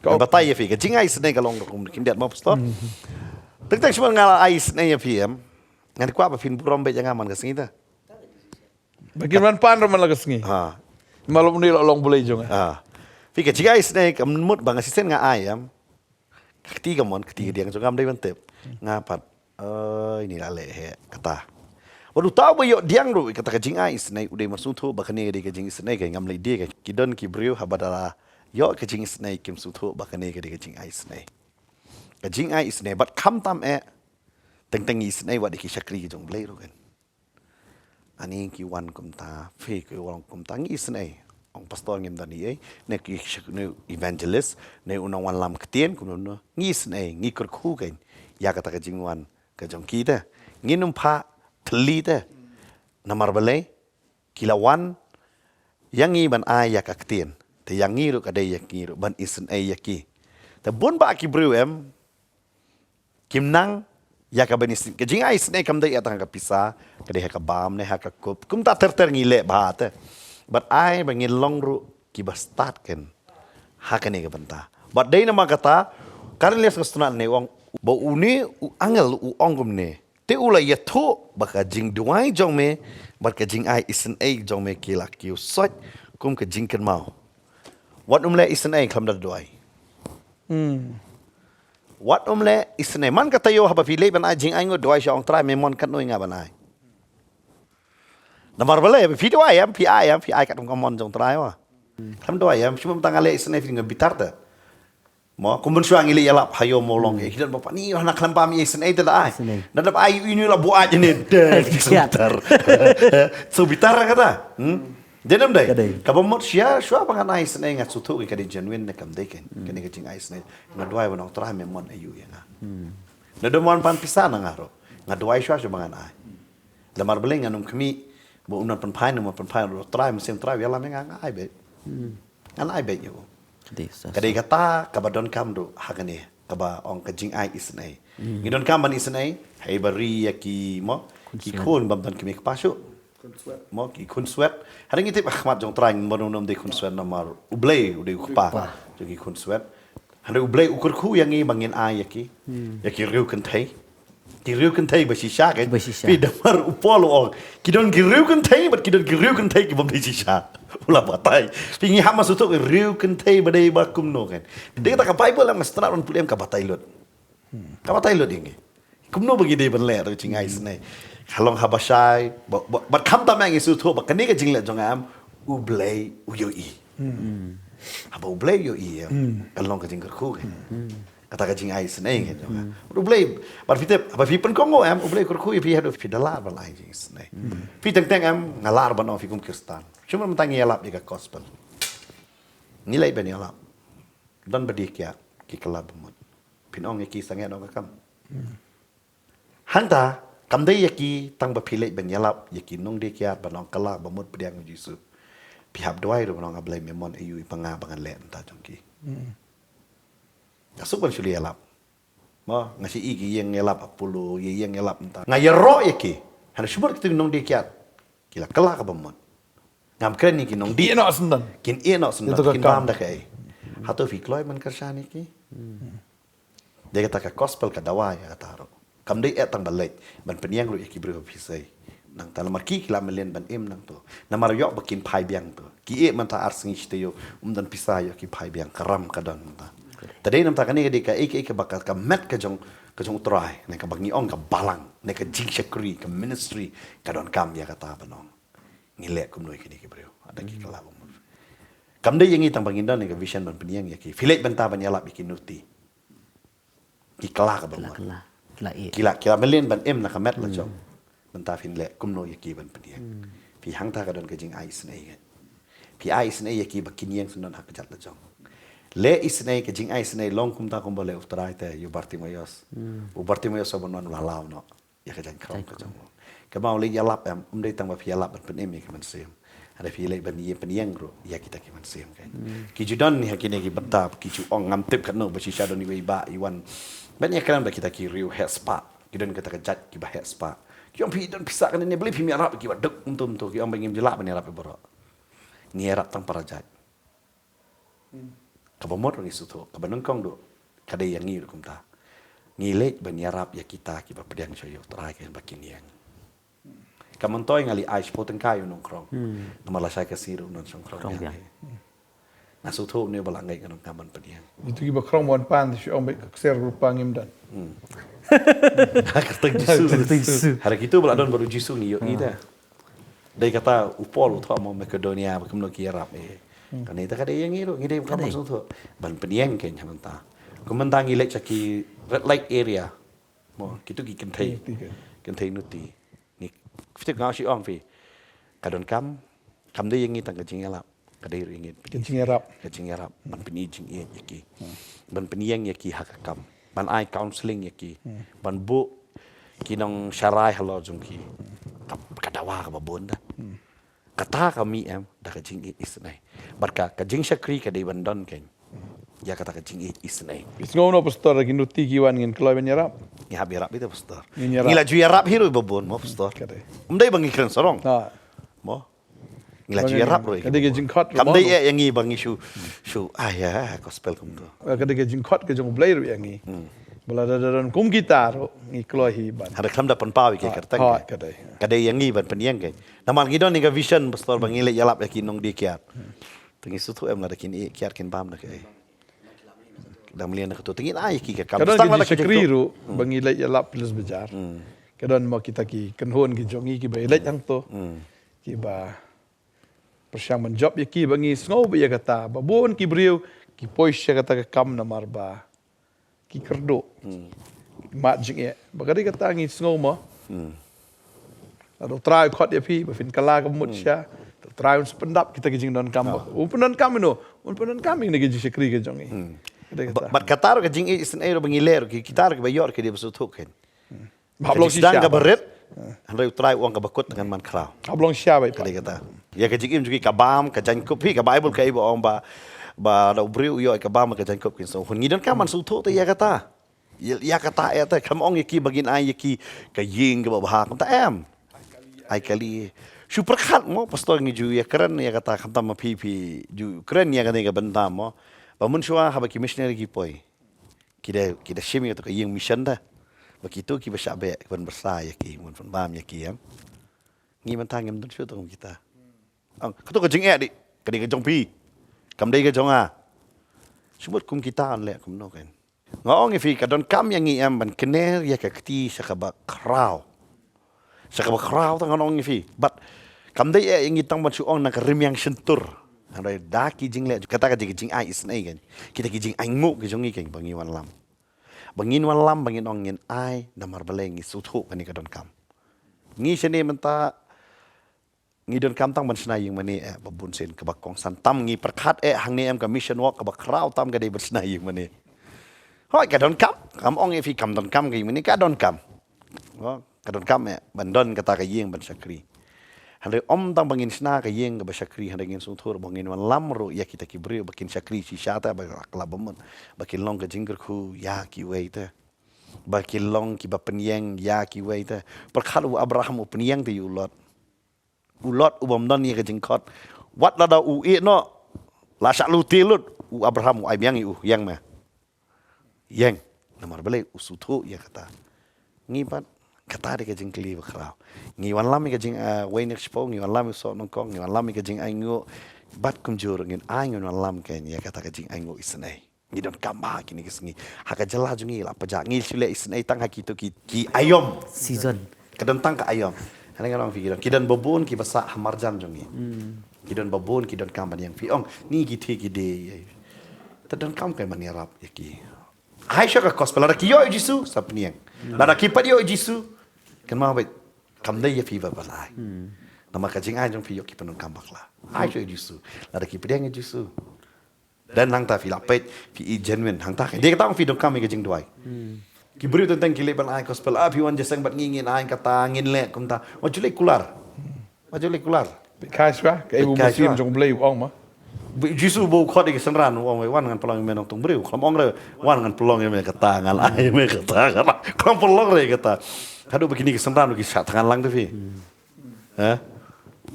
Ka batai ïa phi, ka jingai isynei ka long rukom khyndiat, mo pastor. Teng teng shuwa nga la ai isynei ïa phi, em. Ngan kwah ba phin burom beit ïa nga man ka sngi te. Ba kin wan pan ruh man la ka sngi. Ha. Malu une la long Blei jong nga. Ha. Phi, ka jingai isynei kam mut ba nga shisien nga ai, em. Ka kti ka mon, ka kti ka diang jong nga kam dei ban tip. Nga pat, oi, ni la leh heh kata. Bad uta uba ïoh diang ruh ïa kata ka jingai isynei, u dei ban sngewthuh ba kane ka dei ka jingisynei, ka ngam lei die ka. Ki don ki briew haba da la ïoh ka jingisynei kim sngewthuh ba kane ka dei ka jingai isynei. Ka jingai isynei, bad khamtam eh, teng teng ngi isynei wat ïa ki shakri ki jong Blei ruh, kein. Ani ki wan kumta, phi, ki wan kumta, ngi isynei. Ong pastor ngim don ei, ne ki shak-, ne evangelist, ne u nongwanlam ktien, kumno, ngi isynei, ngi kyrkhu, kein ïa kata ka jingwan ka jong ki te. Ngin ym phah thylli te. Namar balei, ki la wan ïa ngi ban ai ïa ka ktien. Te ïa ngi ruh ka dei ïa ngi ruh ban isynei ïa ki. Te bun bah ki briew, em, kim nang ïa ka ban isynei. Ka jingai isynei kam dei ïa tang ha ka pisa, ka dei ha ka bam ne ha ka kup. Kumta ter ter ngi leh bha te. Bad ai ba ngin long ruh kiba stad, kein, ha kane ka bynta. Bad dei namar kata, Kornelius nga sngewtynnat ne u ong, ba une u angel u ong kumne. Te u la ïathuh ba ka jingduwai jong me bad ka jingai isynei jong me ki la kiew soit kum ka jingkynmaw. Wat ym leh isynei khlem da duwai. Hmm. Wat ym leh isynei. Man ka taïew haba phi leit ban ai jingainguh, duwai sha U Trai, me mon katno nga ban ai. Namar balei, phi duwai, em, phi ai, em, phi ai katkum ka mon jong U Trai, wa. Khlem duwai, em, shu bam tang leh isynei phi nga bitar te. Mo, kum mynshuwa ngi leit ïalap ha ïew mawlong, eh, ki don ba pynïoh na khlem bam isynei te da ai. Isynei. Da dap ai ïa ine la buaid ïa ine. Deh, so bitar. So bitar kata. Hmm? Dei nam dei? Ka dei. Kaba mut shuwa, shuwa ba ngan ai isynei nga sngewthuh ka dei genuine ne kam dei, kein. Hmm. Kane ka jingai isynei. Nga duwai ban ong Trai me mon aïu ïa nga. Hmm. Lada mon pan pisa na nga ruh. Nga duwai shuwa shuwa ba ngan ai. Namar balei ngan ym khmih ba un nang pynphai, nang pynphai ruh, Trai, mynsiem Trai u ïalam ïa nga, nga ai beit. Hmm. Ngan ai beit ïa u. Ka dei sa. Ka dei kata kaba donkam ruh ha kane, kaba ong ka jingai isynei. Hmm. Ngi donkam ban isynei ha i ba ri ïa ki, mo, ki khun bym don kmie kpa shuh. Mo, ki khunswet. Hynrei ngi tip ha khmat jong U Trai ngim don, ym dei khunswet namar U Blei u dei u kpa jong ki khunswet. Hynrei U Blei u kyrkhu ïa ngi ba ngin ai ïa ki. Hmm. Ïa ki riew kynthei. Ki riew kynthei ba shisha, kein. Ba shisha. Phi, namar u Paul u ong, ki don ki riew kynthei bad ki don ki riew kynthei ki bym dei shisha. U la batai. Phi, ngi hap ban sngewthuh ki riew kynthei ba dei ba kumno, kein. Dei kata ka Bible, em, nga sngewtynnat ban pule, em, ka batai lut. Hmm. Ka batai lut ïa ngi. Kumno ba ngi dei ban leh ruh ka jingai isynei. Ka long haba shai, ba, ba, bad khamtam eh ngi sngewthuh ba kane ka jingleh jong nga, em, U Blei u ïohi. Hmm. Haba U Blei u ïohi, em, hmm, ka long ka jingkyrkhu, kein. Hmm. Kata ka jingai isynei, kein, jong nga. Hmm. Bad U Blei, bad phi tip, haba phi pynkohnguh, em, U Blei u kyrkhu ïa phi haduh phi da lah ban ai jingisynei. Hmm. Phi, teng teng, em, nga lah ban ong phi kum Khristan. Shu mynta ngi ïalap ïa ka gospel. Ngi leit ban ïalap. Don ba die kiad, ki kylla ba mut. Phin ong ïa ki sangeh noh ka kam. Hmm. Hangta, kam dei ïa ki tang ba phi leit ban ïalap ïa ki nongdie kiad ban ong kylla ba mut pdiang ïa u Jisu. Phi hap duwai ruh ban ong, A Blei, me mon aïu i panga ba ngan leh nangta jong ki. Nga suk ban shu leit ïalap. Mo, nga shu i ki ïeng ïalap Apollo, ïeng ïalap nangta. Nga ïaroh ïa ki. Hana shu mut kito ki nongdie kiad. Ki la kylla kaba mut. Ngam kren ïa ki nongdie. Ïeh noh syndon. Kin ïeh noh syndon. Ïa to ka kam. Kin bam da kaei. Hato phi kloi ban kyrshan ïa ki? Dei kata ka gospel ka dawa ïa kata ruh. Kam dei eh tang ba leit ban pynïeng ruh ïa ki briew ba phi sei. Nangta namar ki ki la mlien ban im nangto. Namar ïoh ba kin phai biang to. Ki ïeh mynta ar sngi shi taïew, um don pisa, ïoh ki phai biang, ka ram ka don mynta. Ta dei namar kane ka dei kaei kaei kaba ka, ka met ka jong, ka jong U Trai, ne kaba ngi ong ka balang, ne ka jingshakri, ka ministry, ka donkam ïa kata ban ong. Ngi leh kumno ïa kine ki briew. Hato ki kylla ba mut. Kam dei ïa ngi tang ba ngin don ne ka vision ban pynïeng ïa ki. Phi leit bynta ban ïalap ïa ki Nuti. Ki kylla kaba mut. Kylla, kylla. Ki la, ki la mlien ban im na ka met la jong. Bynta phin leh kumno ïa ki ban pynïeng. Phi hangta ka don ka jingai isynei kan. Phi ai isynei ïa ki ba kin ïeng syndon ha ka jait la jong. Leh isynei, ka jingai isynei long kumta kumba leh U Trai te ïa u Bartimaeus. U Bartimaeus uba wan u la law noh ïa ka jaiñkhrong ka jong u. Kaba u leit ïalap em, um dei tang ba phi ïalap ban pynim ïa ki mynsiem. Hynrei phi leit ban ïa pynïeng ruh ïa kita ki mynsiem kan. Ki ju don ne ha kine ki bynta, ki ju ong ngam tip katno ba shisha don iwei i bah i wan ban ïakren bad kita ki riew heh spah. Ki don kata ka jait kiba heh spah. Ki ong phi don pisa kane ne, balei phim ïarap ïa kiba duk kumto kumto, ki ong ba ngim ju lah ban ïarap ïa baroh. Ngi ïarap tang para jait. Kaba mut ruh ngi sngewthuh, kaba nyngkong ruh ka dei ïa ngi ruh kumta. Ngi leit ban ïarap ïa kita kiba pdiang sha ïa U Trai kan ba kin ïeng. Ka myntoi nga leit ai shiphew tyngka ïa u nongkhrong. Namar lashai ka sngi ruh u nongkhrong u nongkhrong biang. Nga sngewthuh une ba la ngeit nga nongkam ban pdiang. Itu kiba khrong ban pan shu ong ba ka ksiar rupa ngim don. Ka kyrteng Jisu. Kyrteng Jisu. Hynrei kitu ba la don bad u Jisu ngi ïohi te. Dei kata u Paul u thoh mo Makedonia ba kumno ki ïarap eh. Kane te ka dei ïa ngi ruh, ngi dei ba kham sngewthuh ban pdiang kein ha mynta. Kumta ngi leit sha ki red light area. Mo kitu ki kynthei. Kynthei kan. Kynthei Nuti. Ngi, phi tip nga shu ong phi. Ka donkam, kam dei ïa ngi tang ka jingïalap. Ka dei ruh ïa ngi. Ka jingïarap. Ka jingïarap. Ban pyni jingïeit ïa ki. Ban pynïeng ïa ki ha ka kam. Ban ai counseling ïa ki. Ban buh ki nongsharai halor jong ki. Ka, ka dawa kaba bun da. Kata ka mih em da ka jingïeit isynei. Bad ka, ka jingshakri ka dei ban don kein. Ïa kata ka jingïeit isynei. Phi sngew noh pastor, ki Nuti ki wan ngin kloi ban ïarap. Ngi hap ïarap ita pastor. Ngin ïarap. Ngi la ju ïarap hi ruh ba bun mo pastor. Ka dei. Um dei ba ngi kren sarong. Mo. Ngi la ju ïarap ruh. Ka dei ka jingkhot. Kam dei eh ïa ngi ba ngi shu, shu, ah ïa gospel kumto. Ka dei ka jingkhot ka jong U Blei ruh ïa ngi. Ba lada don kum kita ruh ngi kloi hi ban. Hynrei khlem da pynpaw ïa ki kyrteng. Ka dei. Ka dei ïa ngi ban pynïeng kein. Namar ngi don ïa ka vision pastor ba ngi leit ïalap ïa ki nongdie kiad. Te ngi sngewthuh em lada kin ïeh kiad kin bam da kaei. Dang mlien na katu te ngin ai ki ka kam. Ka don ka jingshakri ruh ba ngi leit ïalap Police Bazar. Ka don mo kita ki kynhun ki jong ngi kiba ïaleit hangto. Kiba pyrshang ban jop ïa ki ba ngi sngew ba ïa kata ba bun ki briew ki poi sha kata ka kam namar ba ki kyrduh. Mad jingeh. Ba ka dei kata ngi sngew mo. Lada U Trai u khot ïa phi ba phin kylla ka mut sha, U Trai un sa pyndap kita ki jingdonkam ba. Un pyndonkam ïa no, un pyndonkam ïa kine ki jingshakri ki jong ngi. Ka dei kata. Bad kata ruh ka jingïeit isynei ruh ba ngi leh ruh ki, kita ruh kiba ïoh ruh ki dei ba sngewthuh kein. Hap long shisha. Kaba rit. Hynrei U Trai u ong kaba kut te ngan man khraw. Hap long shisha ba. Ka dei kata. Ïa ka jingim jong ki ka bam ka jaiñkup hi, ka Baibl ka ai ba ong ba, ba lada u briew u ïoh ïa ka bam ka jaiñkup kin sngewhun. Ngi donkam ban sngewthuh te ïa kata. Ïa, ïa kata ïa te, khlem ong ïa ki ba ngin ai ïa ki ka ïing kaba bha, kumta em. Ai kali. Shu pyrkhat mo pastor, ngi ju ïakren ïa kata, khamtam ma phi phi ju kren ïa kane ka bynta mo. Ba mynshuwa haba ki missionary ki poi, ki da, ki da shim ïa kata ka ïing mission da. Ba kito kiba shah beh ban pyrsa ïa ki, ban pynbam ïa ki em. Ngi mynta ngim don shuh tang kita. Ang, kato ka jingeh dei, ka dei ka jong phi. Kam dei ka jong nga. Shu mut kum kita yn leh kumno kein. Nga ong ïa phi ka donkam ïa ngi em ban kner ïa ka kti sha kaba khraw. Sha kaba khraw te ngan ong ïa phi. Bad kam dei eh ïa ngi tang ban shu ong na ka rimiang shyntur. Hynrei da ki jingleh, kata ka dei ka jingai isynei kein. Kita ki jingainguh ki jong ngi kein ba ngi wanlam. Ba ngin wanlam, ba ngin ong ngin ai, namar balei ngi sngewthuh kane ka donkam. Ngi shane mynta ngi donkam tang ban shna ïing mane eh, ba bun sien kaba kongsan tam ngi pyrkhat eh, hangne em ka mission work kaba khraw tam ka dei ban shna ïing mane. Hooid ka donkam, kam ong ïa phi kam donkam ka ïing mane, ka donkam. Ka donkam eh, ban don kata ka ïing ban shakri. Hynrei ym tang ba ngin shna ka ïing kaba shakri, hynrei ngin sngewthuh ba ngin wanlam ruh ïa kita ki briew ba kin shakri shisha te, ba la kylla bamut, ba kin long ka jingkyrkhu ïa kiwei te, ba kin long kiba pynïeng ïa kiwei te. Pyrkhat, u Abraham u pynïeng te ïa u Lot. U Lot u bym don ïa ka jingkhot. Wat lada u ïeh noh, la shah lute lut, u Abraham u ai biang ïa u, ïeng me. Ïeng. Namar balei? U sngewthuh ïa kata. Ngi pat, kata dei ka jingkylli ba khraw. Ngi wanlam ïa ka jing, ah, wei ne shiphew, ngi wanlam ïa u soh nyngkong, ngi wanlam ïa ka jingainguh. Bad kumjuh ruh ngin ai, ngin wanlam kein ïa kata ka jingainguh isynei. Ngi donkam bha kine ki sngi. Ha ka jylla jong ngi la pajah, ngi shu leh isynei tang ha kito ki, ki aïom. Season. Ka don tang ka aïom. Hynrei nga ong phi, ki don, ki don babun kiba sah ha marjan jong ngi. Ki don babun, ki donkam ban ïeng. Phi ong, ngi ki thik ki dei. Te donkam kein ban ïarap ïa ki. Ai shuwa ka gospel, lada ki ïoh ïa u Jisu, sa pynïeng. Lada ki pat ïoh ïa u Jisu, kynmaw beit, kam dei ïa phi ba ban ai. Namar ka jingai jong phi ïoh ki pyndonkam bakla. Ai shuwa ïa u Jisu. Lada ki pdiang ïa u Jisu. Dan hangta phi la peit, phi i genuine. Hangta ka dei kata ong phi donkam ïa ka jingduwai. Ki briew teng teng ki leh ban ai gospel, ah, phi wan jingïaseng bad ngi, ngin ai kata, ngin leh kumta. Wat ju leh kular. Wat ju leh kular. Beit kai shuwa, kaei ba u Mynsiem jong U Blei u ong mo. Beit Jisu ba u khot ïa ki synran, u ong, wan ngan pynlong ïa me nongtong briew. Khlem ong re, wan ngan pynlong ïa me kata, ngan ai ïa me kata, kata. Khlem pynlong re kata. Haduh ba kine ki synran ki shah thngan lang te phi. Ha?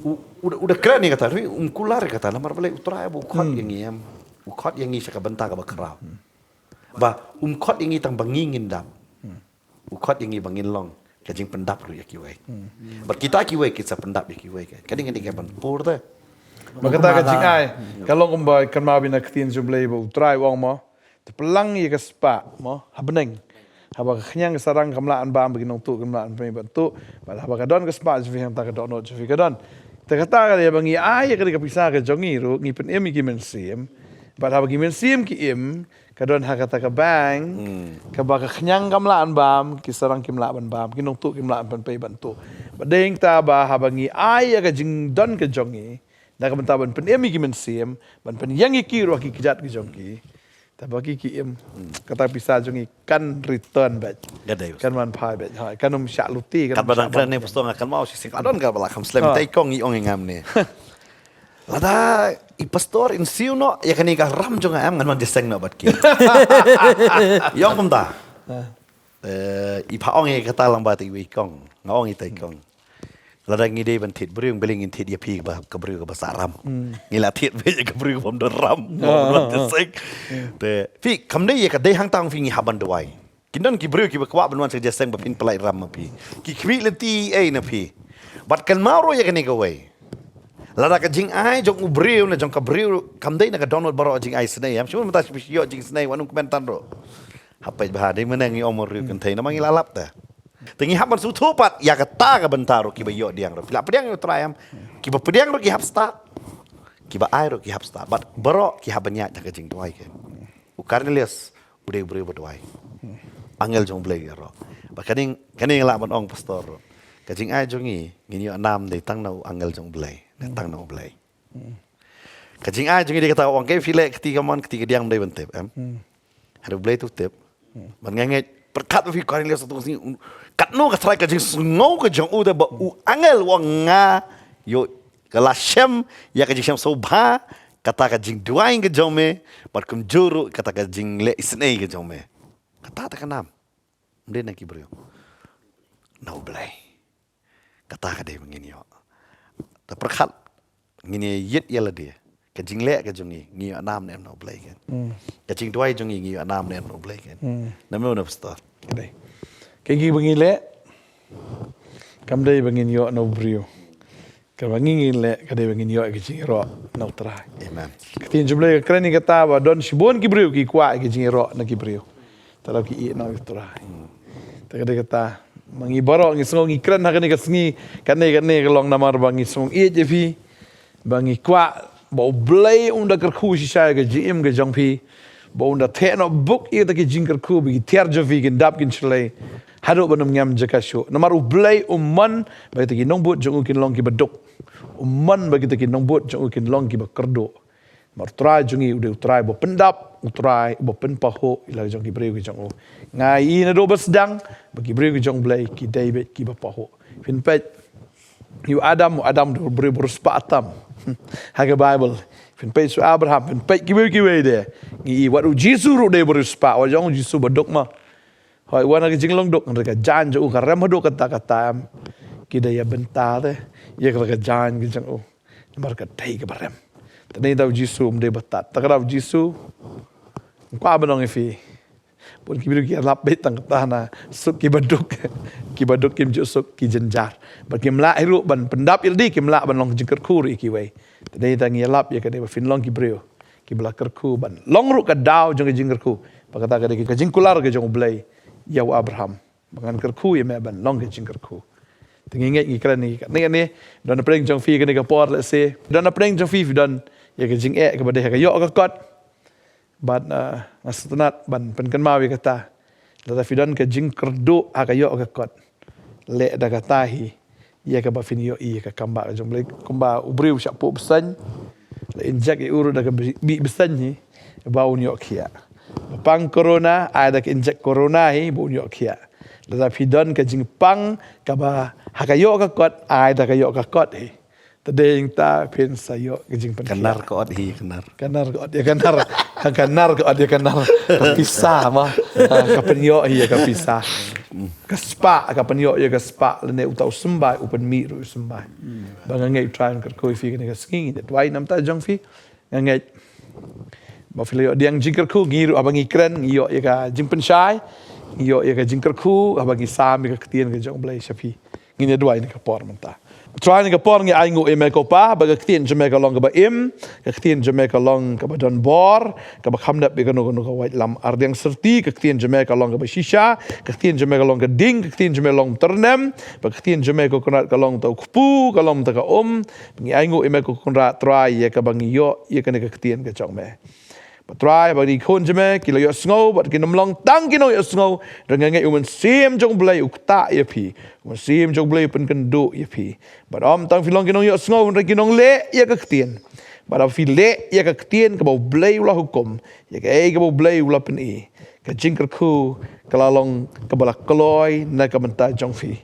U, u, u da kren ïa kata, um kular ïa kata, namar balei? U Trai ba u khot ïa ngi, em. U khot ïa ngi sha ka bynta kaba khraw. Ba um khot ïa ngi tang ba ngi ngin dap. U khot ïa ngi ba ngin long ka jingpyndap ruh ïa kiwei. Bad kita kiwei kin sa pyndap ïa kiwei, ka dei, ka dei ka ban pur te. Ba kata ka jingai ka long kumba kynmaw beit na ka ktien jong U Blei ba U Trai u ong mo. Te pynlang ïa ka spah mo ha bneng. Haba ka khñiang ka sarang kam lah ban bam, ba ki nongtuh kim lah ban pynmih ban tuh. Bad haba ka don ka spah jong phi, hangta ka dohnud jong phi ka don. Te kata ka dei ba ngi ai ïa ka dei ka pisa ka jong ngi ruh, ngi pynim ïa ki mynsiem. Bad haba ki mynsiem ki im, ka don ha kata ka bank, kaba ka khñiang kam lah ban bam, ki sarang kim lah ban bam, ki nongtuh kim lah ban pynpei ban tuh. Bad dei hangta ba haba ngi ai ïa ka jingdon ka jong ngi na ka bynta ban pynim ïa ki mynsiem, ban pynïeng ïa ki ruh ha ki kjat ki jong ki. Te ba ki ki im, kata pisa jong ngi kan return back. Kan wan phai back. Ha, kan ym shah lute, kan ym shah ban. Katba dang kren ne pastor, nga kynmaw shi sien, ka don kaba la kham slem, te i kong i ong ïa nga mynne. Lada i pastor in siew noh ïa kane ka ram jong nga, em, ngan wan jingïaseng noh bad ki. I ong kumta. Eh, i phah ong ïa kata lang bad iwei i kong. Nga ong ïa ita i kong, lada ngi dei ban thied briew, balei ngin thied ïa phi ba ka briew kaba sah ram. Ngi la thied beit ïa ka briew kaba ym don ram. Kaba ym don jingïaseng. Te phi, kam dei ïa ka dei hangta ong phi ngi hap ban duwai. Kin don ki briew kiba kwah ban wan sha jingïaseng ba phin pynlait ram ma phi. Ki khmih lynti ei na phi. Bad kynmaw ruh ïa kane kawei. Lada ka jingai jong u briew ne jong ka briew kam dei na ka dohnud baroh jingai isynei, em, shu mynta shu ïoh jingisynei, wat nym kmen tang ruh. Hap peit bha, dei mynne ngi ong mo, riew kynthei, namar ngi la lap te. Te ngi hap ban sngewthuh pat ïa kata ka bynta ruh, kiba ïoh pdiang ruh, phi la pdiang ïa U Trai, em. Kiba pdiang ruh ki hap stad. Kiba ai ruh ki hap stad. Bad baroh ki hap ban ïaid ha ka jingduwai kein. U Cornelius u dei u briew ba duwai. Angel jong U Blei ïaroh. Bad kane, kane nga lah ban ong pastor ruh, ka jingai jong ngi, ngin ïoh nam dei tang na u angel jong U Blei, dei tang na U Blei. Ka jingai jong ngi dei kata, ong, kaei phi leh, kti kamon, kti kadiang ym dei ban tip, em. Hynrei U Blei te u tip. Bad nga ngeit, pyrkhat ba phi, Cornelius, katno ka tharai ka jingsngew ka jong u te ba u angel u ong, nga ïoh, ka la shem ïa ka jingshem sngewbha kata ka jingduwai ka jong me, bad kumjuh ruh kata ka jingleh isynei ka jong me. Kata te ka nam. Ym dei na ki briew. Na U Blei. Kata ka dei ba ngin ïoh. Te pyrkhat, ngin ïa ïit ïa lade. Ka jingleh ka jong ngi, ngi ïoh nam ne em na U Blei kein. Ka jingduwai jong ngi, ngi ïoh nam ne em na U Blei kein. Na me u na pastor. Ka dei. Ka ngi ba ngi leh, kam dei ba ngin ïoh na u briew. Kaba ngi ngin leh, ka dei ba ngin ïoh ka jingïaroh na U Trai. Amen. Ka ktien jong U Blei ka kren ïa kata ba don shibun ki briew ki kwah ïa ka jingïaroh na ki briew. Te la ki ïeh noh ïa U Trai. Te ka dei kata, ma ngi baroh ngi sngew ngi kren ha kane ka sngi, kane, kane ka long namar ba ngi sngew ïeit ïa phi. Ba ngi kwah ba U Blei un da kyrkhu shisha ïa ka jingim ka jong phi. Ba un da theh noh buk ïa kita ki jingkyrkhu ba ki tiar jong phi kin dap kin shlei. Haduh ban ym ngam jaka shuh. Namar U Blei um mon ba kita ki nongbud jong u kin long kiba duk. Um mon ba kita ki nongbud jong u kin long kiba kyrduh. Namar U Trai jong ngi u dei U Trai ba pyndap, U Trai ba pynpahuh ïa la jong ki briew ki jong u. Nga i naduh ba sdang ba ki briew ki jong U Blei ki dei beit kiba pahuh. Phin peit. Ïa u Adam, u Adam u dei u briew ba riewspah tam. Ha ka Baibl, phin peit sha u Abraham, phin peit kiwei kiwei de, ngi i wat u Jisu ruh u dei u briew riewspah, wat jong u Jisu ba duk ma. Hooid, wat na ka jinglong duk, hynrei ka jaiñ jong u ka rem haduh katta katta em. Ki da ïa bynta te ïa ka, ka jaiñ ka jong u. Namar ka dei kaba rem. Te nangta u Jisu um dei ba tad. Te ka daw u Jisu, ym kwah ban ong ïa phi, bun ki briew ki ïalap beit tang katta na suk kiba duk. Kiba duk kim ju suk, ki jynjar. Bad kim lah hi ruh ban pyndap ïalade, kim lah ban long jingkyrkhu ruh ïa kiwei. Te nangta ngi ïalap ïa kane ba phin long ki briew kiba la kyrkhu ban long ruh ka daw jong ka jingkyrkhu. Bad kata ka dei ka jingkular ka jong U Blei ïa u Abraham, ba ngan kyrkhu ïa me ban long ka jingkyrkhu. Te ngi ngeit ngi kren ngi katne katne. Don na pdeng jong phi kane ka por, lehse don na pdeng jong phi, phi don ïa ka jingeh kaba dei ha ka ïoh ka kot. Bad, ah, nga sngewtynnat ban pynkynmaw ïa kata. Lada phi don ka jingkyrduh ha ka ïoh ka kot, leh da kata hi ïa kaba phin ïohi ïa ka kambah ka jong U Blei. Kumba u briew shah puh bseiñ, la injek ïa u ruh da ka bi-, bih bseiñ hi ba un ïoh khiah. Ba pang corona, ai da ka injek corona hi ba un ïoh khiah. Lada phi don ka jingpang kaba ha ka ïoh ka kot, ai da ka ïoh ka kot hi. Te dei nangta phin sa ïoh ka jingpynkhiah. Ka nar ka ot hi, ka nar. Ka nar ka ot ïa ka nar. Ka nar ka ot ïa ka nar. Ka pisa ma. Ah, ka pynïoh hi ïa ka pisa. Ka spah ka pynïoh ïa ka spah, lane uta u symbai u pynmih ruh u symbai. Ba nga ngeit U Trai un kyrkhu ïa phi kane ka sngi, ngi da duwai namar jong phi. Nga ngeit ba phi la ïoh diang jingkyrkhu, ngi ruh haba ngi kren ngi ïoh ïa ka jingpynshai, ngi ïoh ïa ka jingkyrkhu haba ngi sam ïa ka ktien ka jong U Blei sha phi. Ngin ïa duwai na ka por mynta. Trai, na ka por ngi ainguh ïa me ko Pa, ba ka ktien jong me ka long kaba im, ka ktien jong me ka long kaba don bor, kaba kham dep ïa kano kano ka waitlam ardiang syrti. Ka ktien jong me ka long kaba shisha, ka ktien jong me ka long ka ding, ka ktien jong me long tyrnem, ba ka ktien jong me ko Kynrad ka long ta u kpu, ka long ta ka um. Ngi ainguh ïa me ko Kynrad Trai ïa kaba ngi ïoh ïa kane ka ktien ka jong me. Ba Trai, ba ki khun jong me ki la ïohsngew, bad kin ym long tang ki nongïohsngew, hynrei nga ngeit U Mynsiem jong U Blei u ktah ïa phi, U Mynsiem jong U Blei u pynkynduh ïa phi. Bad ym tang phi long ki nongïohsngew, hynrei ki nongleh ïa ka ktien. Bad haba phi leh ïa ka ktien kaba U Blei u la hukum, ïa kaei kaba U Blei u la pyni, ka jingkyrkhu ka la long kaba la kloi na ka bynta jong phi.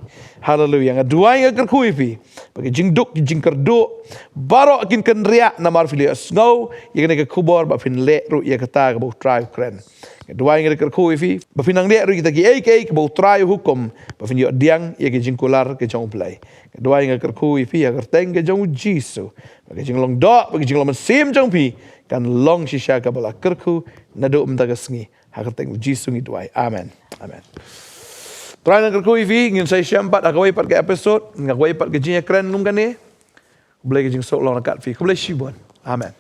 Haleluia. Nga duwai, nga kyrkhu ïa phi ba ki jingduk, ki jingkyrduh baroh kin kynriah namar phi la ïohsngew ïa kane ka khubor, ba phin leh ruh ïa kata kaba U Trai u kren. Nga duwai, nga kyrkhu ïa phi ba phin nang leh ruh ïa kita kiei kiei kaba U Trai u hukum, ba phin ïoh diang ïa ki jingkular ki jong U Blei. Nga duwai, nga kyrkhu ïa phi ha ka kyrteng ka jong U Jisu, ba ki jinglong doh, ba ki jinglong mynsiem jong phi kan long shisha kaba la kyrkhu naduh mynta ka sngi. Ha ka kyrteng U Jisu ngi duwai. Amen. Amen. Trai, nga kyrkhu ïa phi, ngin sa ïashem pat ha kawei pat ka episode, ha kawei pat ka jingïakren kum kane. Khublei, ka jingsuk long ryngkat phi. Khublei shibun. Amen.